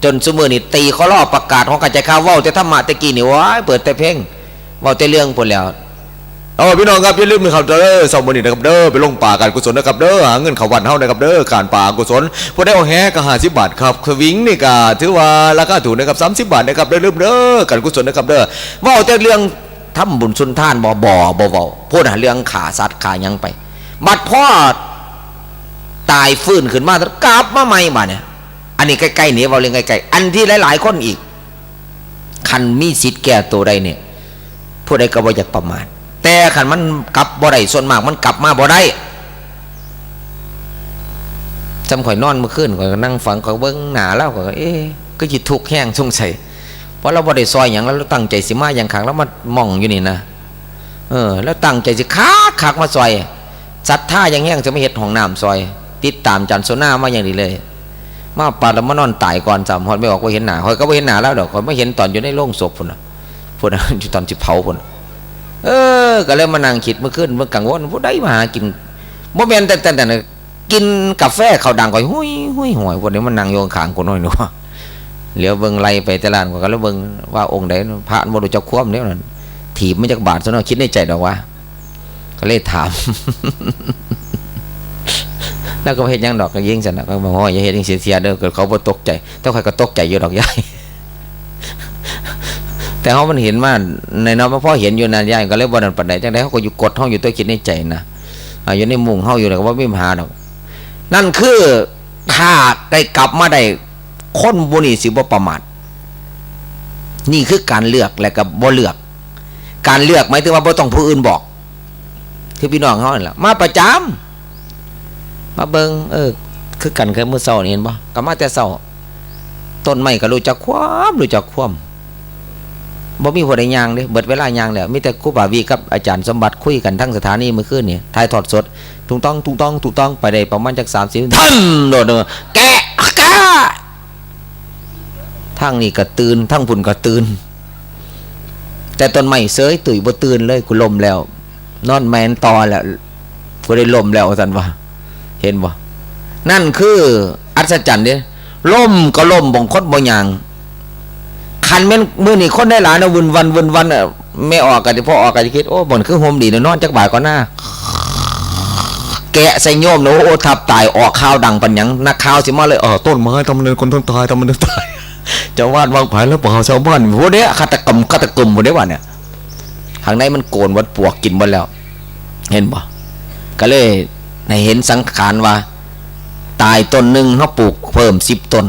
จนซุมื้อนี้ตีคอลอประกาศฮอกกะใจข่าว เว้าแต่ธรรมะ แต่กี้นี่ โอ้ย เปิดแต่เพลง เว้าแต่เรื่องพู้นแหล้ว เอาพี่น้องครับ อย่าลืมนะครับเด้อ เช้ามื้อนี้นะครับเด้อ ไปลงป่าการกุศลนะครับเด้อ หาเงินเข้าวัดเฮานะครับเด้อ การป่ากุศล ผู้ใดเอาแหก็ห้าสิบบาทครับ สวิงนี่ก็ถือว่าราคาถูกนะครับ สามสิบบาทนะครับ อย่าลืมเด้อ การกุศลนะครับเด้อ เว้าแต่เรื่องทำบุญสุนทาน บ่ บ่ บ่เว้า พูดหาเรื่องฆ่าสัตว์ฆ่าหยังไป บัดพอตายฟื้นขึ้นมา กลับมาใหม่บัดเนี่ย อันนี้ใกล้ๆนี่ เว้าเรื่องใกล้ๆ อันที่หลายๆคนอีก คันมีสิทธิ์แก้ตัวได้เนี่ย ผู้ใดก็บ่อยากประมาท แต่คันมันกลับบ่ได้ ส่วนมากมันกลับมาบ่ได้ จำข่อยนอนเมื่อคืน ข่อยก็นั่งฝัน ข่อยเบิ่งหน้าลาว ข่อยก็ เอ๊ะ คือสิทุกข์แฮงสงสัย เพราะลาวบ่ได้ซอยหยัง ลาวตั้งใจสิมาอย่างคัก ลาวมาหม่องอยู่นี่นะ เออ ลาวตั้งใจสิคักๆมาซอย ศรัทธาอย่างแฮงสิมาเฮ็ดห้องน้ำซอย ติดตามอาจารย์โสนามาอย่างดีเลย มาปาดแล้วมานอนตายก่อนซ้ำ ฮอดไม่ออกบ่เห็นหน้า ข่อยก็บ่เห็นหน้าลาวดอก ข่อยมาเห็นตอนอยู่ในโลงศพพู้นน่ะ พู้นน่ะ อยู่ตอนสิเผาพู้นน่ะ เออ ก็เลยมานั่งคิดเมื่อคืน เมื่อกังวล ผู้ใดมาหากิน บ่แม่นแต่ แต่ แต่ กินกาแฟข้าวดังข่อย หุย หุย หวย พวกนี้มันนั่งอยู่ข้างๆกูน้อยหนู เหลียวเบิ่งไล่ไปแต่ร้าน ข่อยก็เลยเบิ่งว่าองค์ใด พระบ่รู้จักความเด้นั่น ถีบมาจักบาทซะเนาะ คิดในใจดอกว่า ก็เลยถาม แล้วก็บ่เฮ็ดหยังดอก ก็ยิงซั่นน่ะ ก็บอกว่าอย่าเฮ็ดจังซี่เทื่อเด้อ เกิดเขาบ่ตกใจ แต่ข่อยก็ตกใจอยู่ดอกยาย แต่เฮามันเห็นมาในเนาะ พอเห็นอยู่นั่นยายก็เลยบ่นั่นปานใด จังใดเฮาก็อยู่กดเฮาอยู่ตัวคิดในใจนะ อ่า อยู่ในมุ้งเฮาอยู่แล้วก็บ่มีปัญหาดอก นั่นคือถ้าได้กลับมาได้ คนหมู่นี้สิบ่ประมาท นี่คือการเลือกและก็บ่เลือก การเลือกหมายถึงว่าบ่ต้องผู้อื่นบอก คือพี่น้องเฮานั่นล่ะ มาประจำ มาเบิ่ง เออ คือกันกับมื้อเช้านี่เห็นบ่ ก็มาแต่เช้า ต้นไม้ก็รู้จักความ รู้จักความ บ่มีผู้ใดย่างเด้ เบิดเวลาย่างแล้ว มีแต่ครูบาวีกับอาจารย์สมบัติคุยกันทั้งสถานีมื้อคืนนี่ ถ่ายทอดสด ตุ้งต้อง ตุ้งต้อง ตุ้งต้อง ไปได้ประมาณจักสามสิบ ทันโดดเด้อ แกะ แกะ ทางนี้ก็ตื่น ทางพุ้นก็ตื่น แต่ต้นไม้เสยตุ้ยบ่ตื่นเลย กูล้มแล้ว นอนแม่นต่อแล้ว กูได้ล้มแล้ว ว่าซั่นว่า เห็นบ่ นั่นคืออัศจรรย์เด้ ล้มก็ล้ม บางคนบ่ย่าง คันแม่นมื้อนี้คนได้หลายนะ วุ่นวัน วุ่นวัน เอ่อ แม่ออกก็สิ พ่อออกก็สิคิด โอ้ บ่อนคือโฮมดีนะ นอนจักบ่ายก่อนนะ แกะใส่โยมนะ โอ้ ทับตาย ออกข่าวดังปานหยัง นักข่าวสิมาเลย เออ ต้นไม้ทำไมคนต้องตาย ทำไมต้องตาย เจ้าอาวาสวางแผนหรือเปล่า ชาวบ้าน โอ้เด้ ฆาตกรรม ฆาตกรรม บ่ได้ว่าเนี่ย ข้างในมันโกนหมด ปลวกกินหมดแล้ว เห็นบ่ ก็เลยให้เห็นสังขารว่า ตายต้นหนึ่ง เฮาปลูกเพิ่มสิบต้น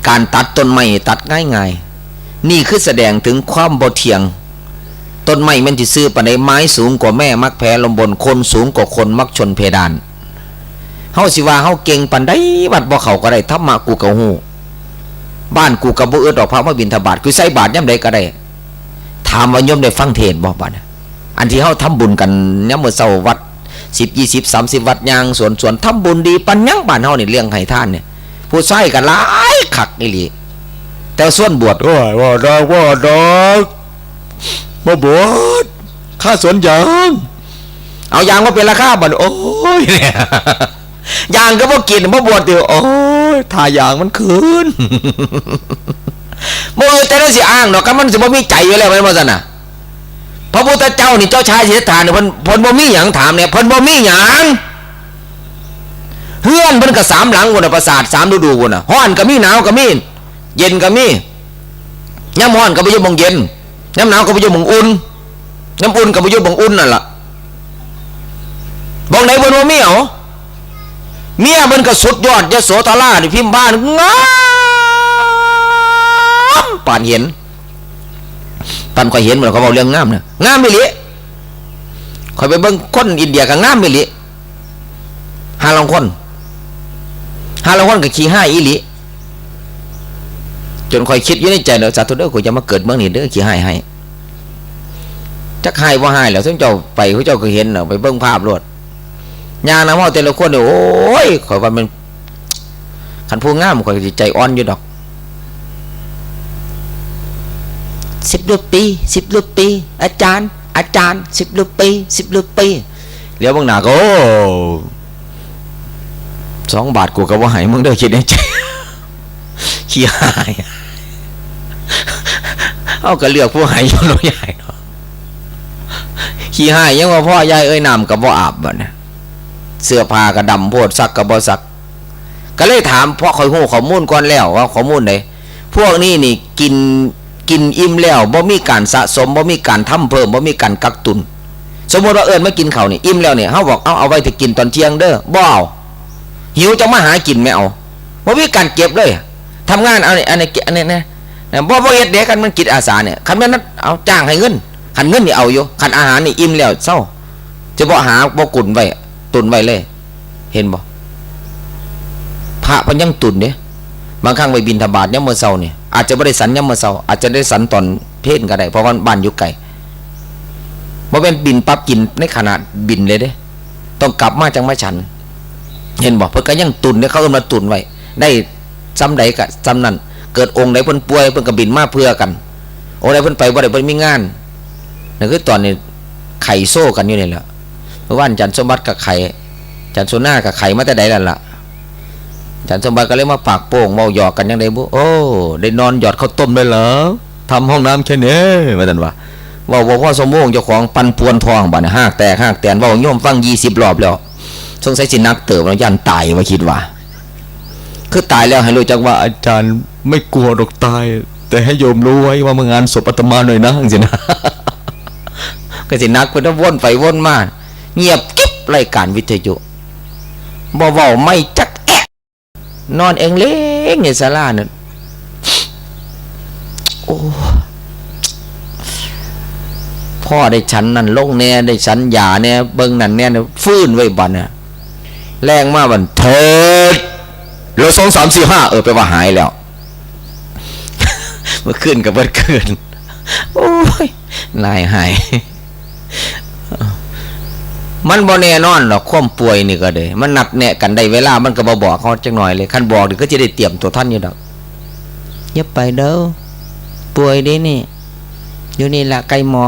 การตัดต้นไม้ตัดง่ายๆ นี่คือแสดงถึงความบ่เที่ยง ต้นไม้มันสิซื่อปานใด ไม้สูงกว่าแม่ มักแผ่ลมบน คนสูงกว่าคน มักชนเพดาน เฮาสิว่าเฮาเก่งปานใด วัดบ่เข้าก็ได้ ธรรมะกูก็ฮู้ บ้านกูก็บ่อึดดอก พระมาบิณฑบาต กูใส่บาตรยามใดก็ได้ ถามว่าโยมได้ฟังเทศน์บ่บัดนี้ อันที่เฮาทำบุญกันยามมื้อเช้าวัด สิบ ยี่สิบ สามสิบ วัด ย่างสวนสวน ทำบุญดีปานหยังบ้านเฮานี่ เรื่องให้ทานนี่ ผู้ชายก็หลายคักอีหลี แต่ส่วนบวช โอ้ย ว่าดอก ว่าดอก บ่บวช ค่าสวนยาง เอายางมาเป็นราคาบัด โอ้ย ยางก็บ่กิน บ่บวชติ โอ้ย ถ้ายางมันคืน บ่เออ แต่นั่นสิอ้างดอก คันมันสิบ่มีใจอยู่แล้ว แม่นบ่ซั่นน่ะ พระพุทธเจ้านี่ เจ้าชายสิทธัตถะนี่ เพิ่น เพิ่นบ่มีหยัง ถามเนี่ย เพิ่นบ่มีหยัง เฮือนเพิ่นก็สามหลังพุ้นน่ะ ปราสาทสามฤดูพุ้นน่ะ ร้อนก็มี หนาวก็มี เย็นก็มี ยามร้อนก็ไปอยู่หม่องเย็น ยามหนาวก็ไปอยู่หม่องอุ่น ยามอุ่นก็ไปอยู่หม่องอุ่นนั่นล่ะ หม่องใดเพิ่นบ่มี เอา เมียเพิ่นก็สุดยอด ยโสธรานี่ พิมพานี่ งามปานเห็น ตอนข้อยเห็นมัน เขาเว้าเรื่องงามนะ งามอีหลี ข้อยไปเบิ่งคนอินเดียก็งามอีหลี ห่าลางคน ห่าลางคนก็ขี้ฮ้ายอีหลี จนข้อยคิดอยู่ในใจเนาะ สาธุเด้อ กูจะมาเกิดเมืองนี้เด้อ ขี้ฮ้ายฮ้าย จักฮ้ายบ่ฮ้ายแล้ว ซุมเจ้าไป ซุมเจ้าก็เห็นเนาะ ไปเบิ่งภาพโลด ย่างนำเฮาแต่ละคนเนี่ย โอ้ย ข้อยว่ามัน คันผู้งามข้อยก็สิใจอ่อนอยู่ดอก สิบรูปี สิบรูปี อาจารย์ อาจารย์ สิบรูปี สิบรูปี เหลียวเบิ่งหน้าก็ โอ้ สองบาทกูก็บ่ให้มึงเด้อ คิดในใจ ขี้ฮ้าย เอาก็เลือกผู้ให้อยู่เนาะ ยายเนาะ ขี้ฮ้ายยังว่าพ่อยายเอ้ย น้ำก็บ่อาบบัดนี้ เสื้อผ้าก็ดำโพด ซักก็บ่ซัก ก็เลยถาม เพราะข้อยฮู้ข้อมูลก่อนแล้วว่าข้อมูลใด พวกนี้นี่กิน กินอิ่มแล้วบ่มีการสะสม บ่มีการทำเพิ่ม บ่มีการกักตุน สมมุติว่าเอิ้นมากินข้าวนี่ อิ่มแล้วนี่ เฮาบอก เอา เอาไว้ถ้ากินตอนเที่ยงเด้อ บ่เอา หิวจั่งมาหากินแหม เอา บ่มีการเก็บเลย ทำงาน เอานี่ อันนี้ อันนี้นะ บ่ บ่เฮ็ดเด้ คันมันจิตอาสาเนี่ย คันแม่น เอา จ้างให้เงิน คันเงินนี่เอาอยู่ คันอาหารนี่อิ่มแล้วเซา จะบ่หา บ่กุนไว้ ตุนไว้เลย เห็นบ่ พระเพิ่นยังตุนเด้ บางครั้งไปบิณฑบาตยามมื้อเช้านี่ อาจจะบ่ได้ฉันยามมื้อเช้า อาจจะได้ฉันตอนเพลก็ได้ เพราะว่าบ้านอยู่ไกล บ่แม่นบิณปั๊บกินในขณะบิณเลยเด้ ต้องกลับมาจั่งมาฉัน เห็นบ่ เพิ่นก็ยังตุนเด้ เขาเอิ้นว่าตุนไว้ ได้ส่ำใดก็ส่ำนั้น เกิดองค์ใดเพิ่นป่วย เพิ่นก็บิณมาเพื่อกัน องค์ใดเพิ่นไปบ่ได้ เพิ่นมีงาน นั่นคือตอนนี้ไข้โซกันอยู่นี่แหละ เมื่อวานอาจารย์สมบัติก็ไข้ อาจารย์สุนาก็ไข้มาแต่ใดแล้วล่ะ อาจารย์สมบัติก็เลยมาปากโป้ง เว้าหยอกกันจั่งใดบุ โอ้ ได้นอนหยอดข้าวต้มได้เหรอ ทำห้องน้ำแค่นี้ ว่าซั่นว่า เว้าบ่พอชั่วโมง เจ้าของปั่นป่วนท้องบัดนี้ ฮากแตกฮากแตน เว้าโยมฟังยี่สิบรอบแล้ว สงสัยสิหนักเติบแล้ว ย้านตายว่าคิดว่า คือตายแล้วให้รู้จักว่า อาจารย์ไม่กลัวหรอกตาย แต่ให้โยมรู้ไว้ว่าเมื่องานศพอาตมาหน่อยนะ จั่งซี้นะ ก็สิหนัก เพิ่นวนไปวนมา เงียบกริบ รายการวิทยุ บ่เว้าไม่จักแอะ นอนเองเลงอยู่ศาลานั่น โอ้ พ่อได้ฉันนั่นลงแน่ ได้ฉันยาแน่ เบิ่งนั่นแน่ ฟื้นไว้บัดเนี่ย แลงมาบัด เถิด เหลือ สอง สาม สี่ ห้า เออ แปลว่าหายแล้ว เมื่อคืนก็เบิดคืน โอ้ย นายหาย มันบ่แน่นอนดอก ความป่วยนี่ก็เด้ มันนัดแนะกันได้เวลา มันก็บ่บอกเฮาจักหน่อยเลย คันบอกนี่ก็สิได้เตรียมตัวทันอยู่ดอก อย่าไปเด้อ ป่วยเด้นี่ อยู่นี่ละใกล้หมอ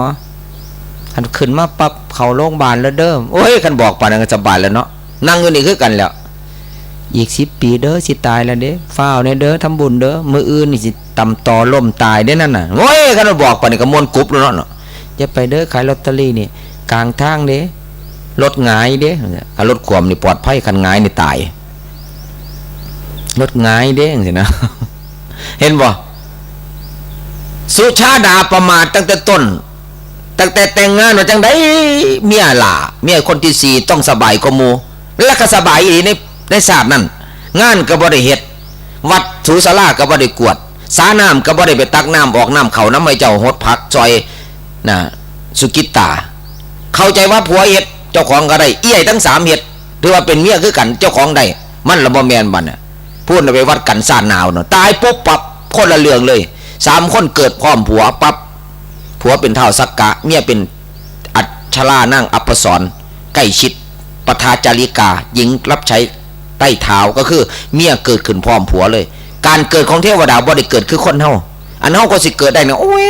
คันขึ้นมาปั๊บเข้าโรงพยาบาลแล้วเด้อ โอ้ย คันบอกปานนั้นก็สบายแล้วเนาะ นั่งอยู่นี่คือกันแหล้ว อีกสิบปีเด้อ สิตายแล้วเด้ ฟ้าวแหน่เด้อ ทำบุญเด้อ มื้ออื่นนี่สิตำตอล้มตายเด้นั่นน่ะ โอ้ย คันมันบอกปานนี้ก็ม่วนกุบแล้วเนาะ อย่าไปเด้อ ขายลอตเตอรี่นี่ กลางทางเด้ รถหงายเด้ คันรถขวมนี่ปลอดภัย คันหงายนี่ตาย รถหงายเด้ จังซี้นะ เห็นบ่ สุชาดาประมาทตั้งแต่ต้น ตั้งแต่แต่งงานว่าจังใด เมียหล้า เมียคนที่สี่ต้องสบายกว่าหมู่ แล้วก็สบายอีหลีใน ในชาตินั้น งานก็บ่ได้เฮ็ด วัดถูศาลาก็บ่ได้กวาด สาน้ำก็บ่ได้ไปตักน้ำออกน้ำเข้านำให้เจ้า หดผักซอย นะ สุกิตตา เข้าใจว่าผัวเฮ็ด เจ้าของก็ได้ เอื้อยทั้งสามเฮ็ด ถือว่าเป็นเมียคือกัน เจ้าของได้ มันละบ่แม่นบัดน่ะ พูดไปวัดกันชาติหน้าเนาะ ตายปุ๊บปั๊บ คนละเรื่องเลย สามคนเกิดพร้อมผัวปั๊บ ผัวเป็นท้าวสักกะ เมียเป็นอัชรานางอัปสร ใกล้ชิด ปทาจาริกา หญิงรับใช้ใต้เท้า ก็คือเมียเกิดขึ้นพร้อมผัวเลย การเกิดของเทวดาบ่ได้เกิดคือคนเฮา อันเฮาก็สิเกิดได้เนี่ย โอ้ย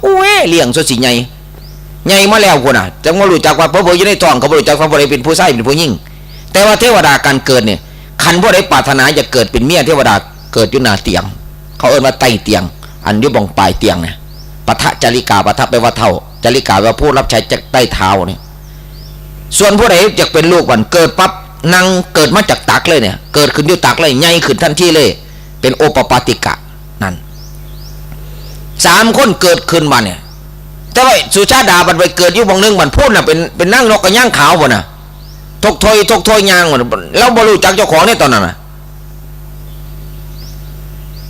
โอ้ย เลี้ยงซะสิใหญ่ ใหญ่มาแล้วพุ้นน่ะ จังบ่รู้จักว่า เผลอๆ อยู่ในท้องก็บ่รู้จักว่าผู้ใดเป็นผู้ชายเป็นผู้หญิง แต่ว่าเทวดาการเกิดเนี่ย คันผู้ใดปรารถนาอยากเกิดเป็นเมียเทวดา เกิดอยู่หน้าเตียง เขาเอิ้นว่าใต้เตียง อันอยู่บ่องปลายเตียงเนี่ย ปทะจาริกา ปทะแปลว่าเท้า จาริกาแปลว่าผู้รับใช้จากใต้เท้าเนี่ย ส่วนผู้ใดอยากเป็นลูกมัน เกิดปั๊บ นั่ง เกิดมาจากตักเลยเนี่ย เกิดขึ้นอยู่ตักเลย ใหญ่ขึ้นทันทีเลย เป็นโอปปาติกะ นั่น สามคนเกิดขึ้นมาเนี่ย แต่ว่าสุชาดาบัดไปเกิดอยู่หม่องหนึ่ง บัดพู้นน่ะ เป็น เป็นนางนกกระยางขาวพุ้นน่ะ ทกถ้วย ทกถ้วยย่างพุ้นน่ะ ลาวบ่รู้จักเจ้าของเนี่ยตอนนั้นน่ะ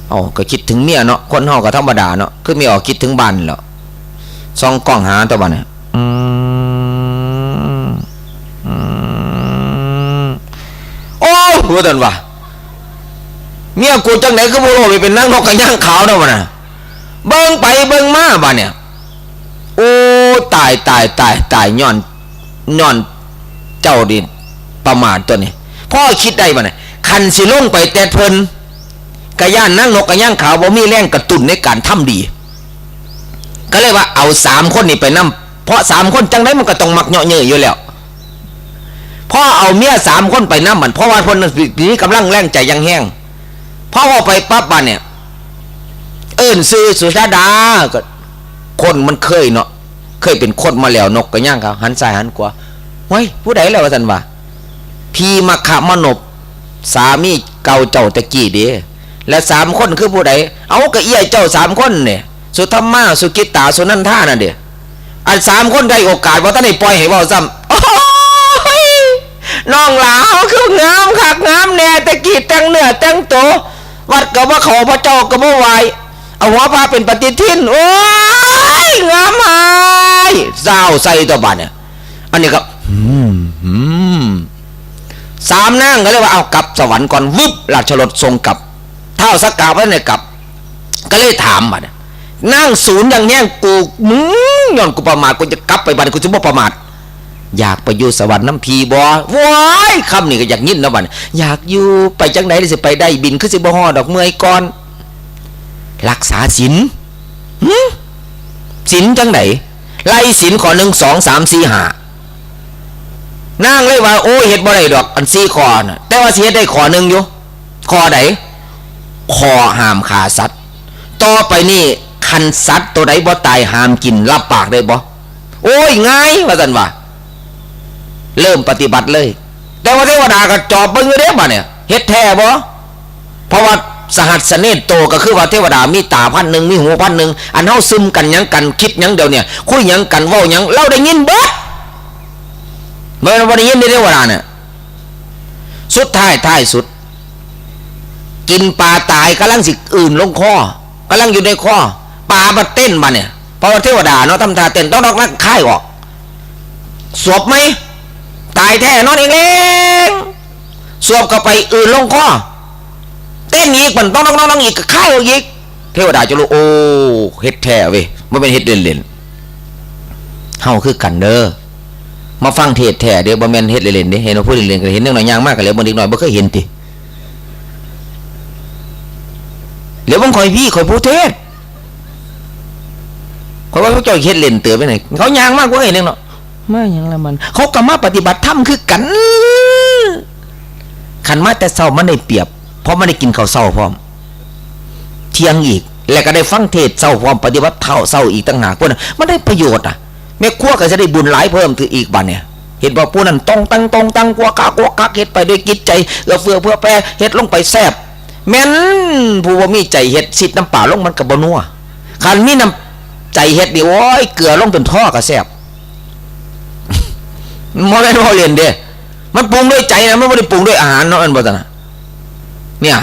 เอ้า ก็คิดถึงเมียเนาะ คนเฮาก็ธรรมดาเนาะ คือเมียออกคิดถึงบ้านแหล้ว ส่องกล้องหาตัวบัดเนี่ย อืม อืม โอ้ ว่าซั่นว่า เมียกูจังได๋คือบ่รู้ไปเป็นนางนกกระยางขาวเนาะบัดน่ะ เบิ่งไปเบิ่งมาบัดเนี่ย โอ้ ตาย ตาย ตาย ตาย ย้อน ย้อนเจ้านี่ประมาทตัวนี้ พ่อคิดได้บัดเนี่ย คันสิลงไปแต่เพิ่น กะย้านนางนกกระยางขาวบ่มีแรงกระตุ้นในการทำดี ก็เลยว่าเอาสามคนนี่ไปนำ เพราะสามคนจังได๋มันก็ต้องมักเยาะเย้ยอยู่แล้ว พอเอาเมียสามคนไปนำมัน เพราะว่าเพิ่นมีกำลังแรงใจอย่างแฮง พอเว้าไปปั๊บบัดเนี่ย เอิ้นชื่อสุชาดา ก็คนมันเคยเนาะ เคยเป็นคนมาแล้ว นกกระยางขาว หันซ้ายหันขวา "เฮ้ย ผู้ใดล่ะ" ว่าซั่นว่า "พีมคมนพ สามีเก่าเจ้าตะกี้เด้ และสามคนคือผู้ใด" "เอ้า ก็เอื้อยเจ้าสามคนเนี่ย สุธรรมา สุกิตตา สุนันทานั่นเด้ อันสามคนได้โอกาส บ่ทันได้ปล่อยให้เว้าซ้ำ โอ้ย น้องหลาคืองามคักงามแน่ แต่กี้แต่งเนื้อแต่งตัว วัดก็บ่เข้า พระเจ้าก็บ่ไหว้ เอาหัวพระเป็นปฏิทิน โอ้ย งามหลาย ซาวใส่ตัวบัดเนี่ย อันนี้ก็ อืม อืม สามนางก็เลยว่า "เอากลับสวรรค์ก่อน" วึบ ราชรถส่งกลับ ท้าวสักกะบ่ทันได้กลับ ก็เลยถามบัดเนี่ย "นางสูนอย่างแฮงกู มึง ย้อนกูประมาท กูจะกลับไปบัดนี้ กูสิบ่ประมาท" "อยากไปอยู่สวรรค์นำพีบ่" "ว้าย คำนี้ก็อยากยินเนาะบัดนี้ อยากอยู่ ไปจังได๋สิไปได้ บินคือสิบ่ฮอดดอก เมื่อยก่อน" "รักษาศีล" "หึ ศีลจังได๋" "ไล่ศีลข้อหนึ่ง สอง สาม สี่ ห้า" นางเลยว่า "โอ้ย เฮ็ดบ่ได้ดอก อันสี่ข้อน่ะ แต่ว่าสิเฮ็ดได้ข้อหนึ่งอยู่" "ข้อใด" "ข้อห้ามฆ่าสัตว์ ต่อไปนี้คันสัตว์ตัวใดบ่ตายห้ามกิน รับปากได้บ่" "โอ้ย ง่าย" ว่าซั่นว่า เริ่มปฏิบัติเลย แต่ว่าเทวดาก็จอบเบิ่งอยู่เด้บัดเนี่ย เฮ็ดแท้บ่ เพราะว่าสหัสสเนตโต ก็คือว่าเทวดามีตาพันหนึ่ง มีหูพันหนึ่ง อันเฮาซึมกันหยังกัน คิดหยังเดี๋ยวเนี่ย คุยหยังกัน เว้าหยัง ลาวได้ยินเบิด บ่แม่นบ่ได้ยินเด้เทวดาเนี่ย สุดท้ายท้ายสุด กินปลาตายกำลังสิอื่นลงคอกำลังอยู่ในคอ ปลามาเต้นมาเนี่ย เพราะว่าเทวดาเนาะทำท่าเต้นต้องนอกนักคายออก สวบไหม ตายแท้นอนเองเลงสวบเข้าไปอื่นลงคอ เต้นอีกมันต้องนอกนอกอีกก็คายออกอีก เทวดาจะรู้ โอ้ เฮ็ดแท้เว้ย มันเป็นเฮ็ดเล่นๆ เฮาคือกันเด้อ มาฟังเทศแท้เด้อ บ่แม่นเฮ็ดเล่นๆเด้ เห็นว่าผู้เล่นๆก็เห็น เด็กน้อยย่างมากก็แล้ว บ่เด็กน้อยบ่เคยเห็นติ แล้วบ่ค่อยพี่ค่อยผู้เทศ ข่อยว่าพวกเจ้าเฮ็ดเล่นเติบไปไหน เขาย่างมากกว่าไอ้นึงเนาะ มาหยังละมัน เขาก็มาปฏิบัติธรรมคือกัน คันมาแต่เช้ามันได้เปรียบ เพราะมันได้กินข้าวเช้าพร้อม เที่ยงอีก และก็ได้ฟังเทศน์เช้าพร้อม ปฏิบัติเช้าเช้าอีกต่างหาก พวกนั้นมันได้ประโยชน์อ่ะ แม่ครัวก็จะได้บุญหลายเพิ่มถืออีกบัดเนี่ย เห็นบ่ ผู้นั้นต้องตั้งต้องตั้งกัวกากกัวกักเฮ็ดไปด้วยจิตใจเอื้อเฟื้อเผื่อแผ่ เฮ็ดลงไปแซ่บ แม่นผู้บ่มีใจเฮ็ด ซิดน้ำปลาลงมันก็บ่นัว คันมีน้ำใจเฮ็ดนี่ โอ้ย เกลือลงจนท่อก็แซ่บ บ่แม่นเว้าเล่นเด้ มันปรุงด้วยใจนะ มันบ่ได้ปรุงด้วยอาหารเนาะ แม่นบ่ซั่นน่ะ เนี่ย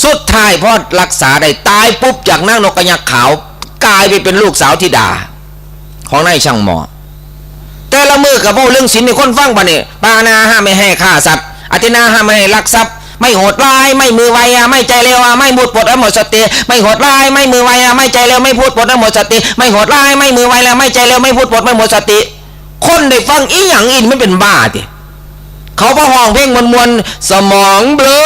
สุดท้ายพอรักษาได้ ตายปุ๊บ จากนางนกกระยาขาว กลายไปเป็นลูกสาวธิดา ของนายช่างหมอ แต่ละมื้อก็เว้าเรื่องศีลให้คนฟังบัดนี้ ปานาห้ามไม่ให้ฆ่าสัตว์ อทินนาห้ามไม่ให้ลักทรัพย์ ไม่โหดร้าย ไม่มือไวอะ ไม่ใจเร็วอะ ไม่พูดปดอะ หมดสติ ไม่โหดร้าย ไม่มือไวอะ ไม่ใจเร็ว ไม่พูดปดอะ หมดสติ ไม่โหดร้าย ไม่มือไวอะ ไม่ใจเร็ว ไม่พูดปด ไม่หมดสติ คนได้ฟังอีหยังอีกมันเป็นบ้าติ เขาพอฮ้องเพลงม่วนๆ สมองเบลอ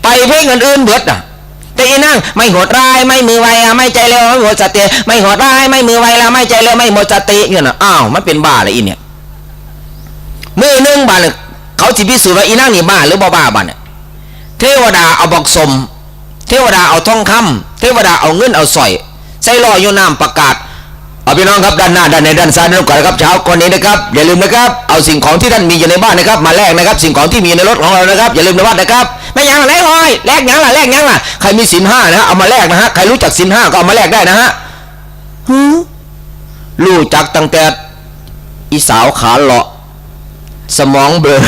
ไปเพลงอื่นๆเบิดน่ะ แต่อีนางไม่โหดร้าย ไม่มือไวอะ ไม่ใจเร็ว ไม่หมดสติ ไม่โหดร้าย ไม่มือไวละ ไม่ใจเร็ว ไม่หมดสติ เนี่ยน่ะ อ้าว มันเป็นบ้าละอีเนี่ย มื้อหนึ่งบาดเนี่ย เขาสิพิสูจน์ว่าอีนางนี่บ้าหรือบ่บ้าบาดเนี่ย เทวดาเอาบักสม เทวดาเอาทองคำ เทวดาเอาเงินเอาสร้อย ใส่ล้ออยู่น้ำประกาศ เอาพี่น้องครับ ด้านหน้า ด้านใน ด้านซ้าย ด้านขวานะครับ เช้าก่อนนี้นะครับ อย่าลืมนะครับ เอาสิ่งของที่ท่านมีอยู่ในบ้านนะครับ มาแลกนะครับ สิ่งของที่มีในรถของเรานะครับ อย่าลืมในบ้านนะครับ ไม่หยังละ แลกอ้อย แลกหยังล่ะ แลกหยังล่ะ ใครมีศีลห้านะฮะ เอามาแลกนะฮะ ใครรู้จักศีลห้าก็เอามาแลกได้นะฮะ หือ รู้จักตั้งแต่อีสาวขาเลาะ สมองเบลอ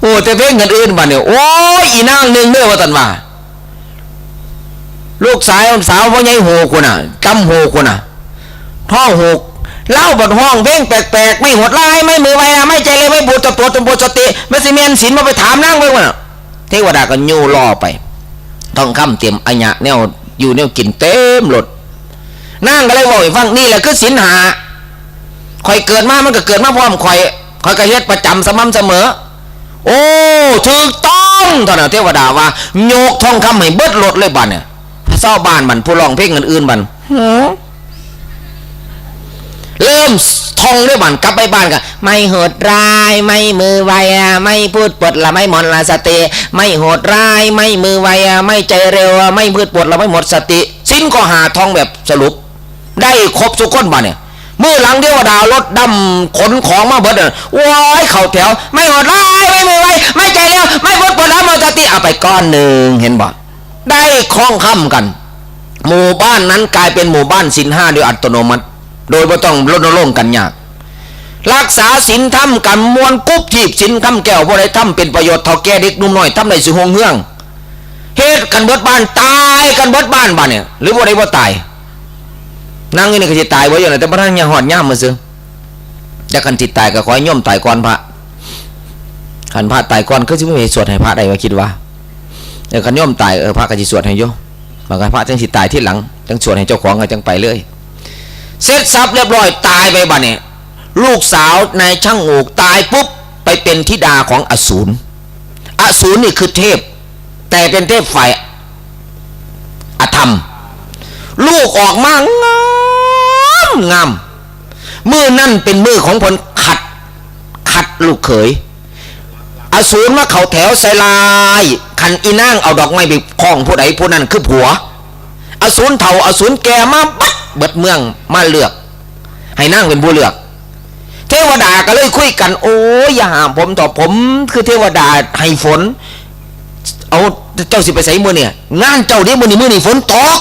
โอ้ แต่เพลงกันอื่นบัดเนี่ย โอ้ย อีนางหนึ่งเด้อ ว่าซั่นว่า ลูกสาว สาวพ่อใหญ่โหกคนน่ะ จำโหกคนน่ะ ท้องหก เล่าบัดฮ้องเพลงแปลกๆ ไม่โหดร้าย ไม่มือไวอะ ไม่ใจเร็ว ไม่บูดตะปวดตะปวดสติ มันสิแม่นศีล มาไปถามนางเบิ่งว่าน่ะ เทวดาก็ยู้ล้อไป ทองคำเต็มอะหยะ แนวอยู่แนวกินเต็มรถ นางก็เลยเว้าให้ฟัง นี่แหละคือศีลห้า ข่อยเกิดมามันก็เกิดมาพร้อมข่อย ข่อยก็เฮ็ดประจำสม่ำเสมอ โอ้ ถูกต้อง เท่านั้นเทวดาว่า ยกทองคำให้เบิดรถเลยบัดเนี่ย ชาวบ้านบัดผู้ร้องเพลงอื่นๆบัด หือ เริ่มท่องเลยบัด กลับไปบ้านก็ ไม่โหดร้าย ไม่มือไวอะ ไม่พูดปดละ ไม่หมดละสติ ไม่โหดร้าย ไม่มือไวอะ ไม่ใจเร็วอะ ไม่พูดปดละ ไม่หมดสติ ศีลข้อห้าท่องแบบสรุป ได้ครบทุกคนบัดเนี่ย มื้อหลังเทวดาเอารถดำขนของมาเบิดน่ะ โอ้ย เข้าแถว ไม่โหดร้าย ไม่มือไว ไม่ใจเร็ว ไม่พูดปดละ หมดสติ เอาไปก้อนหนึ่ง เห็นบ่ ได้ทองคำกัน หมู่บ้านนั้นกลายเป็นหมู่บ้านศีลห้าโดยอัตโนมัติ โดยบ่ต้องรณรงค์กันยาก รักษาศีลธรรมกันม่วนกุ๊บทีบ ศีลคำแก้ว ผู้ใดทำเป็นประโยชน์ เฒ่าแก่เด็กหนุ่มน้อย ทำได้สุฮงเฮือง เฮ็ดกันเบิดบ้าน ตายกันเบิดบ้านบัดเนี่ย หรือผู้ใดบ่ตาย นางอยู่นี่ก็สิตายบ่อยู่นะ แต่บ่ทันยังฮอดยามมื้อซื่อ แต่คันสิตายก็ขอให้โยมตายก่อนพระ คันพระตายก่อน คือสิบ่มีสวดให้พระได้ว่าคิดว่า เออ คันโยมตาย เออ พระก็สิสวดให้อยู่ บางครั้งพระจังสิตายทีหลัง จังสวดให้เจ้าของก็จังไปเลย เสร็จสับเรียบร้อย ตายไปบัดนี้ ลูกสาวนายช่างโอกตายปุ๊บ ไปเป็นธิดาของอสูร อสูรนี่คือเทพ แต่เป็นเทพฝ่ายอธรรม ลูกออกมางามงาม มื้อนั่นเป็นมื้อของเพิ่นคัด คัดลูกเขย อสูรมาเข้าแถวใส่ลาย คันอีนางเอาดอกไม้ไปคล้องผู้ใดผู้นั้นคือผัว อสูรเฒ่าอสูรแก่มาบัดเบิดเมืองมาเลือก ให้นางเป็นผู้เลือก เทวดาก็เลยคุยกัน โอ้ย อย่าห้ามผมเถาะ ผมคือเทวดาให้ฝน เอา เจ้าสิไปไสมื้อเนี่ย งานเจ้าเด้มื้อนี้ มื้อนี้ฝนตก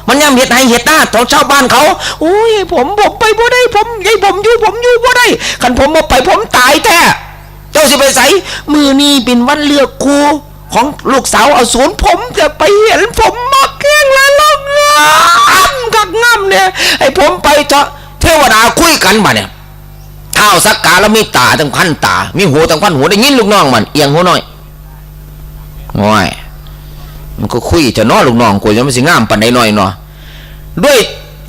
มันยามเฮ็ดไฮ่เฮ็ดนาของชาวบ้านเขา โอ้ย ผม ผมไปบ่ได้ ผม ไอ้ผมอยู่ ผมอยู่บ่ได้ คันผมบ่ไป ผมตายแท้ เจ้าสิไปไส มื้อนี้เป็นวันเลือกคู่ของลูกสาวอสูร ผมจะไปเห็น ผมมักแฮงละ ละงามคักงามแน่ ให้ผมไปเถาะ เทวดาคุยกันบัดเนี่ย ท้าวสักกะลามีตาตั้งพันตา มีหูตั้งพันหู ได้ยินลูกน้องมันเอียงหัวหน่อย โอ้ย มันก็คุยเถาะเนาะลูกน้องกู จะมันสิงามปานใดหน่อยเนาะ ด้วย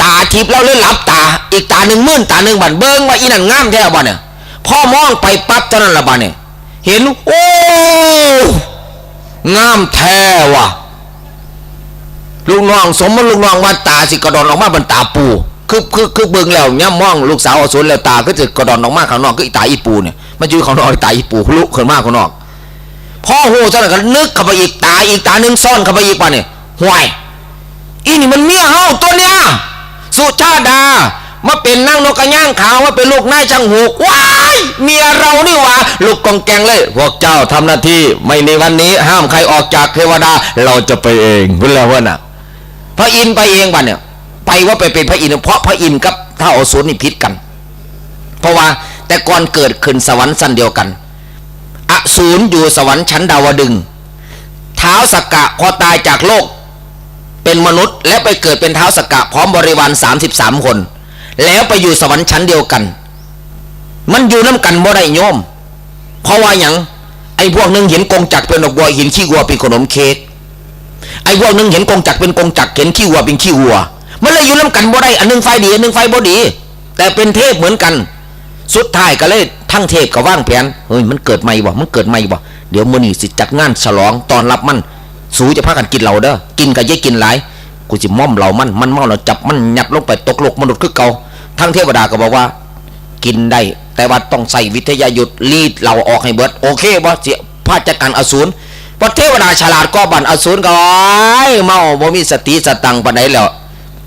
ตาทิพย์ลาวเลยหลับตา อีกตาหนึ่งมืน ตาหนึ่งบัดเบิ่งว่าอีนั่นงามแท้บ่เนี่ย พอมองไปปั๊บเท่านั้นละบัดเนี่ย เห็น โอ้ งามแท้ว่ะ ลูกน้องสมมติลูกน้องว่าตาสิกระดอนออกมาเป็นตาปู คือ คือ คือเบิ่งแล้วยามมองลูกสาวอสูรแล้วตาคือสิกระดอนออกมาข้างนอก คืออีตาอีปูเนี่ย มันอยู่ข้างนอก อีตาอีปูลุกขึ้นมาข้างนอก พอฮู้เท่านั้นก็นึกเข้าไปอีก ตาอีกตาหนึ่งซ้อนเข้าไปอีกบัดเนี่ย ห่วย อีนี่มันเมียเฮาตัวเนี่ย สุชาดา มาเป็นนางนกกระย่างขาว มาเป็นลูกนายช่างหูก ว้าย เมียเรานี่หว่า ลุกกองแกงเลย พวกเจ้าทำหน้าที่ ไม่ในวันนี้ ห้ามใครออกจากเทวดา เราจะไปเอง พูดแล้วว่าน่ะ พระอินทร์ไปเองบัดเนี่ย ไปว่าไปเป็นพระอินทร์ เพราะพระอินทร์กับท้าวอสูรนี่ผิดกัน เพราะว่าแต่ก่อนเกิดขึ้นสวรรค์ชั้นเดียวกัน อสูรอยู่สวรรค์ชั้นดาวดึงส์ ท้าวสักกะพอตายจากโลกเป็นมนุษย์ แล้วไปเกิดเป็นท้าวสักกะพร้อมบริวารสามสิบสามคน แล้วไปอยู่สวรรค์ชั้นเดียวกัน มันอยู่นำกันบ่ได้โยม เพราะว่าหยัง ไอ้พวกหนึ่งเห็นกงจักรเป็นดอกบัว เห็นขี้วัวเป็นขนมเค้ก ไอ้พวกหนึ่งเห็นกงจักรเป็นกงจักร เห็นขี้วัวเป็นขี้วัว มันเลยอยู่นำกันบ่ได้ อันหนึ่งฝ่ายดี อันหนึ่งฝ่ายบ่ดี แต่เป็นเทพเหมือนกัน สุดท้ายก็เลยทั้งเทพก็วางแผน เฮ้ย มันเกิดใหม่บ่ มันเกิดใหม่บ่ เดี๋ยวมื้อนี้สิจัดงานฉลองต้อนรับมัน สูจะพากันกินเหล้าเด้อ กินก็อย่ากินหลาย กูสิมอมเหล้ามัน มันเมาแล้วจับมันยัดลงไปตกโลกมนุษย์คือเก่า ทั้งเทวดาก็บอกว่า กินได้ แต่ว่าต้องใส่วิทยายุทธรีดเหล้าออกให้เบิด โอเคบ่ สิพาจัดการอสูร เพราะเทวดาฉลาดกว่าบัด อสูรก็ โอ้ย เมาบ่มีสติสตังค์ปานใดแล้ว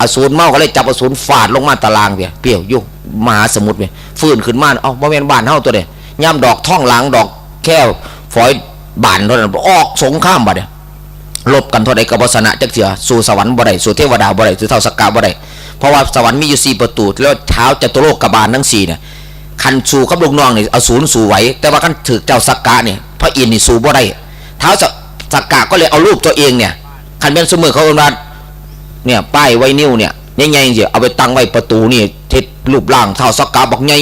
อสูรเมาก็เลยจับอสูรฟาดลงมาตารางเปีย เปียวอยู่มหาสมุทรเปีย ฟื้นขึ้นมา เอ้า บ่แม่นบ้านเฮาตัวเด้ ยามดอกทองหลางดอกแค่ฝอยบานเท่านั้น ออกสงครามบัดเนี่ย ลบกันเท่าใดก็บ่ชนะจักเทื่อ สู้สวรรค์บ่ได้ สู้เทวดาบ่ได้ สู้ท้าวสักกะบ่ได้ เพราะว่าสวรรค์มีอยู่สี่ประตู แล้วท้าวจตุโลกบาลทั้งสี่เนี่ย คันสู้กับลูกน้องนี่อสูรสู้ไหว แต่ว่าคันถืกเจ้าสักกะนี่ พระอินทร์นี่สู้บ่ได้ ท้าวสัก สักกะก็เลยเอารูปตัวเองเนี่ย คันแม่นซุมื้อเขาเอิ้นว่า เนี่ย ป้ายไวนิลเนี่ย ใหญ่ๆจั่งซี้ เอาไปตั้งไว้ประตูนี่ เฮ็ดรูปร่างท้าวสักกะบักใหญ่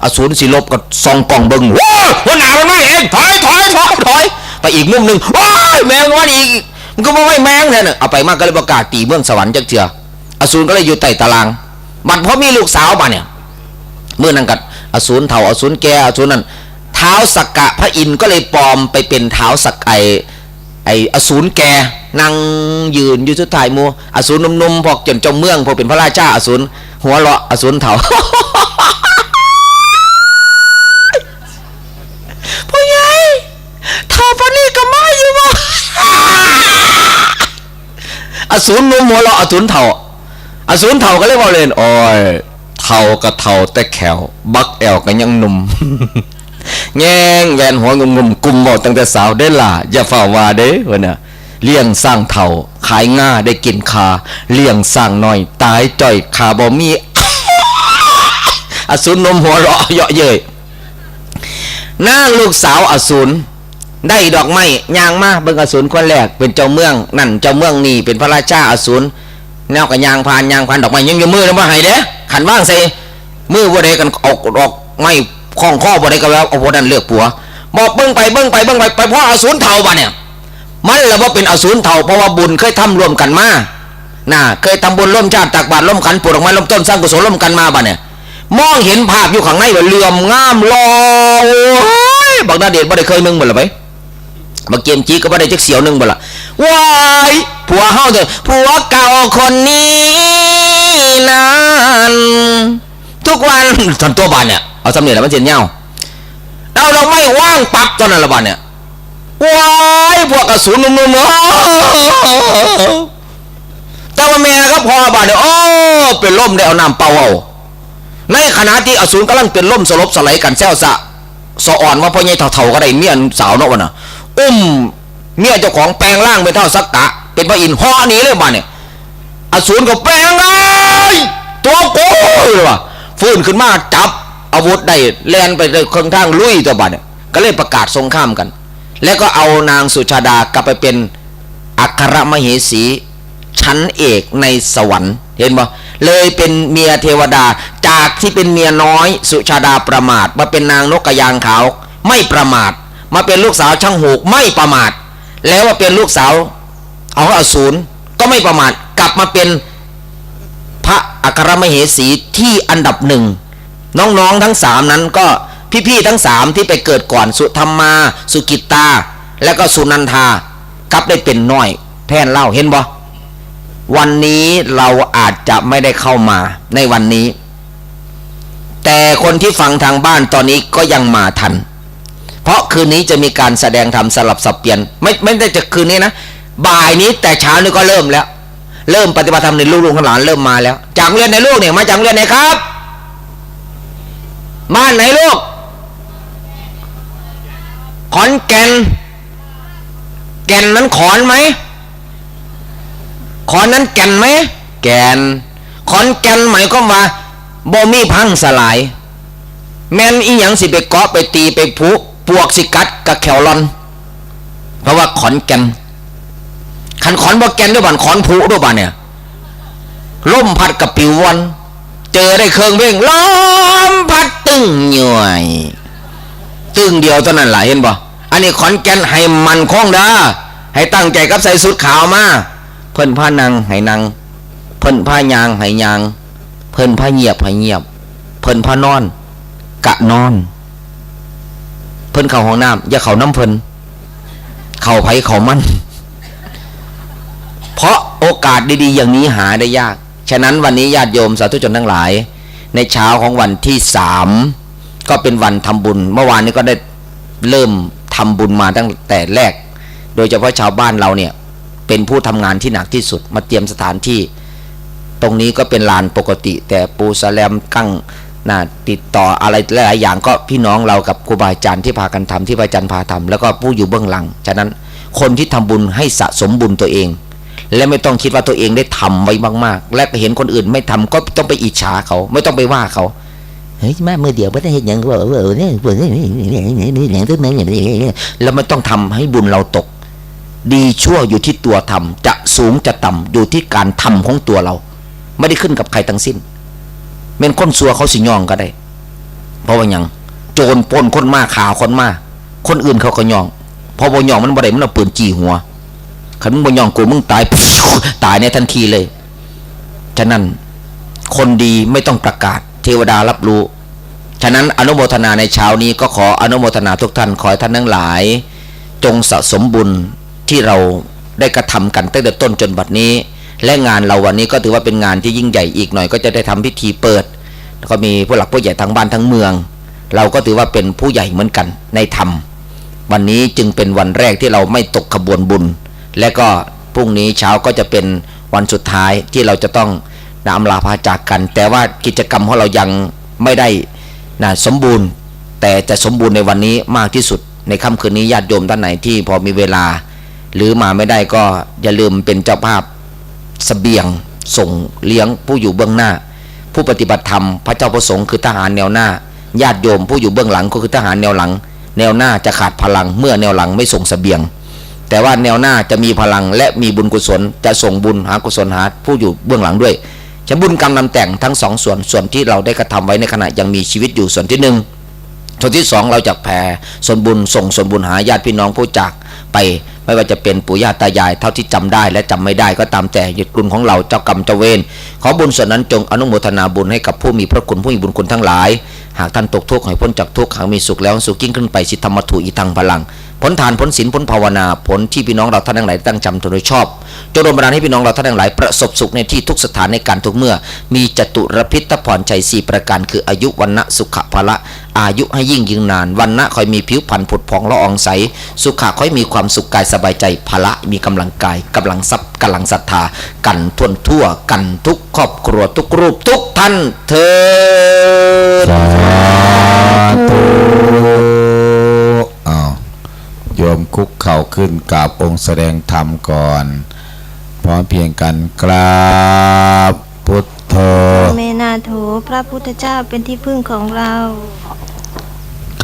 อสูรสิลบก็ส่องกล้องเบิ่ง โอ้ย หัวหน้ามันมาเอง ถอย ถอย ถอย ถอย ไปอีกมุมหนึ่ง โอ้ย แมงวันอีก มันก็บ่ไหวแมงแท้น่ะ เอาไปมาก็เลยบ่กล้าตีเมืองสวรรค์จักเทื่อ อสูรก็เลยอยู่ใต้ตาราง บัดพอมีลูกสาวมาเนี่ย มื้อนั้นก็อสูรเฒ่า อสูรแก่ อสูรนั่น ท้าวสักกะพระอินทร์ก็เลยปลอมไปเป็นท้าวสัก ไอ้ ไอ้อสูรแก่ นั่งยืนอยู่สุดท้ายหมู่ อสูรหนุ่มๆ พวกจนเจ้าเมือง พวกเป็นพระราชา อสูรหัวเราะ อสูรเฒ่า พ่อใหญ่ เฒ่าปานนี้ก็มาอยู่บ่ อสูรหนุ่มหัวเราะอสูรเฒ่า อสูรเฒ่าก็เลยเว้าเล่น โอ้ย เฒ่าก็เฒ่าแต่แข้ว บักแอวก็ยังหนุ่ม แยงแหวนหัวงุ่มๆ กุมเว้าตั้งแต่สาวเด้อล่ะ อย่าฟ้าวว่าเด้อ ว่าน่ะ เลี้ยงช้างเฒ่า ขายงาได้กินคา เลี้ยงช้างน้อย ตายจ้อย ขาบ่มี อสูรหนุ่มหัวเราะเยาะเย้ย นางลูกสาวอสูร ได้ดอกไม้ ย่างมา เบิ่งอสูรคนแรก เป็นเจ้าเมืองนั่น เจ้าเมืองนี่ เป็นพระราชาอสูร แนวก็ย่างผ่าน ย่างผ่าน ดอกไม้ยังอยู่มือ แล้วบ่ให้เด้ คันวางใส่มือผู้ใดกัน เอาดอกไม้คล้องคอผู้ใดก็แล้ว เอาผู้นั้นเลือกผัว บอกเบิ่งไป เบิ่งไป เบิ่งไป ไปพ้ออสูรเฒ่าบัดเนี่ย มันละบ่เป็นอสูรเฒ่า เพราะว่าบุญเคยทำร่วมกันมา น่ะ เคยทำบุญร่วมชาติ ตักบาตรร่วมขัน ปลูกดอกไม้ร่วมต้น สร้างกุศลร่วมกันมาบัดเนี่ย มองเห็นภาพอยู่ข้างในว่าเหลื่อมงามหล่อ โอ้ย บักณเดชน์บ่ได้เคยหนึ่งบ่ล่ะไป บักเจมส์จิก็บ่ได้จักเสี้ยวหนึ่งบ่ล่ะ ว้าย ผัวเฮาเด้อ ผัวเก่าคนนี้นั้น ทุกวัน ท่อนตัวบาดเนี่ย เอาสำเนียงแล้วมันเสียงยาว เอาดอกไม้วางปั๊บเท่านั้นละบาดเนี่ย ว้าย พวกอสูรหนุ่มๆ เนาะ แต่ว่าแม่กับพ่อบาดเนี่ย โอ้ เป็นลมได้เอาน้ำเป่าเอา ในขณะที่อสูรกำลังเป็นลมสลบสลายกันแซวซะ สะอ่อนว่าพ่อใหญ่เฒ่าๆ ก็ได้เมียสาวเนาะวะน่ะ อุ้มเมียเจ้าของแปลงร่างเป็นท้าวสักกะ เป็นพระอินทร์เหาะหนีเลยบาดเนี่ย อ อสูรก็แปลงเลยตัวกูเลยว่ะ ฟื้นขึ้นมาจับอาวุธได้แล่นไปเลยเครื่องทางลุยตัวบัดเนี่ยก็เลยประกาศสงครามกัน แล้วก็เอานางสุชาดากลับไปเป็นอัครมเหสีชั้นเอกในสวรรค์ เห็นบ่ เลยเป็นเมียเทวดา จากที่เป็นเมียน้อยสุชาดาประมาท มาเป็นนางนกกระยางขาวไม่ประมาท มาเป็นลูกสาวช่างหูกไม่ประมาท แล้วมาเป็นลูกสาวของอสูรก็ไม่ประมาท กลับมาเป็นพระอัครมเหสีที่อันดับหนึ่ง น้องๆทั้งสามนั้นก็พี่ๆทั้งสามที่ไปเกิดก่อน สุธรรมา สุกิตตา และก็สุนันทา กลับได้เป็นน้อยแทนเล่า เห็นบ่ วันนี้เราอาจจะไม่ได้เข้ามาในวันนี้ แต่คนที่ฟังทางบ้านตอนนี้ก็ยังมาทัน เพราะคืนนี้จะมีการแสดงธรรมสลับสับเปลี่ยน ไม่ไม่ได้จะคืนนี้นะ บ่ายนี้แต่เช้านี้ก็เริ่มแล้ว เริ่มปฏิบัติธรรมในลูกๆหลานเริ่มมาแล้ว จากโรงเรียนไหนลูกเนี่ย มาจากโรงเรียนไหนครับ บ้านไหนลูก ขอนแก่น แก่นนั้นขอนไหม ขอนนั้นแก่นไหม แก่น ขอนแก่นหมายความว่าบ่มีพังสลาย แม่นอีหยังสิไปเกาะไปตีไปผุ ปวกสิกัดกะแขวหล่อน เพราะว่าขอนแก่น คันขอนบ่แก่นด้วยบัด ขอนผุด้วยบัดเนี่ย ลมพัดกะปิวว่อน เจอได้เครื่องเวง ลมพัดตึ้งหย่อย ตึ้งเดียวเท่านั้นล่ะ เห็นบ่ อันนี้ขอนแก่นให้มั่นคงเด้อ ให้ตั้งใจกับใส่ชุดขาวมา เพิ่นพานั่งให้นั่ง เพิ่นพาย่างให้ย่าง เพิ่นพาเยียบให้เยียบ เพิ่นพานอนกะนอน เพิ่นเข้าห้องน้ำอย่าเข้านำเพิ่น เข้าไผเข้ามัน เพราะโอกาสดีๆอย่างนี้หาได้ยาก ฉะนั้นวันนี้ญาติโยมสาธุชนทั้งหลาย ในเช้าของวันที่สาม ก็เป็นวันทำบุญ เมื่อวานนี้ก็ได้เริ่มทำบุญมาตั้งแต่แรก โดยเฉพาะชาวบ้านเราเนี่ย เป็นผู้ทำงานที่หนักที่สุด มาเตรียมสถานที่ ตรงนี้ก็เป็นลานปกติ แต่ปูสแลมกั้งนะติดต่ออะไรหลายๆอย่าง ก็พี่น้องเรากับครูบาอาจารย์ที่พากันทำ ที่พระอาจารย์พาทำ แล้วก็ผู้อยู่เบื้องหลัง ฉะนั้นคนที่ทำบุญให้สะสมบุญตัวเอง และไม่ต้องคิดว่าตัวเองได้ทำไว้มากๆ และเห็นคนอื่นไม่ทำก็ต้องไปอิจฉาเขา ไม่ต้องไปว่าเขา เฮ้ย มามื้อเดียวบ่ได้เฮ็ดหยัง เว้า เว้า เนี่ย เว้า เนี่ย เนี่ย เนี่ย เนี่ย เนี่ย เนี่ย เนี่ย เนี่ย เนี่ย เนี่ย แล้วมันต้องทำให้บุญเราตก ดีชั่วอยู่ที่ตัวทำ จะสูงจะต่ำอยู่ที่การทำของตัวเรา ไม่ได้ขึ้นกับใครทั้งสิ้น แม่นคนชั่วเขาสิย่องก็ได้ เพราะว่าหยัง โจรปล้นคนมา ฆ่าคนมา คนอื่นเขาก็ย่อง เพราะบ่ย่องมันบ่ได้ มันเอาปืนจี้หัว คันมึงบ่ย่องกู มึงตาย ตายในทันทีเลย ฉะนั้นคนดีไม่ต้องประกาศ เทวดารับรู้ ฉะนั้นอนุโมทนาในเช้านี้ ก็ขออนุโมทนาทุกท่าน ขอให้ท่านทั้งหลาย จงสะสมบุญที่เราได้กระทำกันตั้งแต่ต้นจนบัดนี้ และงานเราวันนี้ก็ถือว่าเป็นงานที่ยิ่งใหญ่ อีกหน่อยก็จะได้ทำพิธีเปิด แล้วก็มีผู้หลักผู้ใหญ่ทั้งบ้านทั้งเมือง เราก็ถือว่าเป็นผู้ใหญ่เหมือนกันในธรรม วันนี้จึงเป็นวันแรกที่เราไม่ตกขบวนบุญ และก็พรุ่งนี้เช้าก็จะเป็นวันสุดท้ายที่เราจะต้องนะอำลาพาจากกัน แต่ว่ากิจกรรมของเรายังไม่ได้นะสมบูรณ์ แต่จะสมบูรณ์ในวันนี้มากที่สุด ในค่ำคืนนี้ญาติโยมท่านไหนที่พอมีเวลา หรือมาไม่ได้ก็อย่าลืมเป็นเจ้าภาพ เสบียงส่งเลี้ยงผู้อยู่เบื้องหน้า ผู้ปฏิบัติธรรม พระเจ้าพระสงฆ์คือทหารแนวหน้า ญาติโยมผู้อยู่เบื้องหลังก็คือทหารแนวหลัง แนวหน้าจะขาดพลังเมื่อแนวหลังไม่ส่งเสบียง แต่ว่าแนวหน้าจะมีพลังและมีบุญกุศล จะส่งบุญหากุศลหาผู้อยู่เบื้องหลังด้วย ฉะนั้นบุญกรรมนำแต่งทั้งสองส่วน ส่วนที่เราได้กระทำไว้ในขณะยังมีชีวิตอยู่ส่วนที่หนึ่ง ส่วนที่สอง เราจะแผ่ส่วนบุญ ส่งส่วนบุญหาญาติพี่น้องผู้จากไป ไม่ว่าจะเป็นปู่ย่าตายายเท่าที่จำได้และจำไม่ได้ก็ตามแต่ บุญของเราเจ้ากรรมเจ้าเวร ขอบุญส่วนนั้นจงอนุโมทนาบุญให้กับผู้มีพระคุณผู้มีบุญคุณทั้งหลาย หากท่านตกทุกข์ให้พ้นจากทุกข์ หากมีสุขแล้วสุขยิ่งขึ้นไป สิทธัมมัตถุอิทังพลัง ผลทานผลศีลผลภาวนา ผลที่พี่น้องเราท่านทั้งหลายตั้งใจทำโดยชอบ จงดลบันดาลให้พี่น้องเราท่านทั้งหลายประสบสุขในที่ทุกสถานในการทุกเมื่อ มีจตุรพิธพรชัยสี่ประการ คืออายุวรรณะสุขะพละ อายุให้ยิ่งยืนนาน วรรณะขอให้มีผิวพรรณผุดผ่องละอองใส สุขะขอให้มีความสุขกายสบายใจ พละมีกำลังกาย กำลังทรัพย์ กำลังศรัทธา กันทั่วทั่วกันทุกครอบครัวทุกรูปทุกท่านเทอญ สาธุ อ้าว โยมคุกเข่าขึ้นกราบองค์แสดงธรรมก่อน พ พร้อมเพียงกันกราบ พุทโธ เมนาโถ พระพุทธเจ้าเป็นที่พึ่งของเรา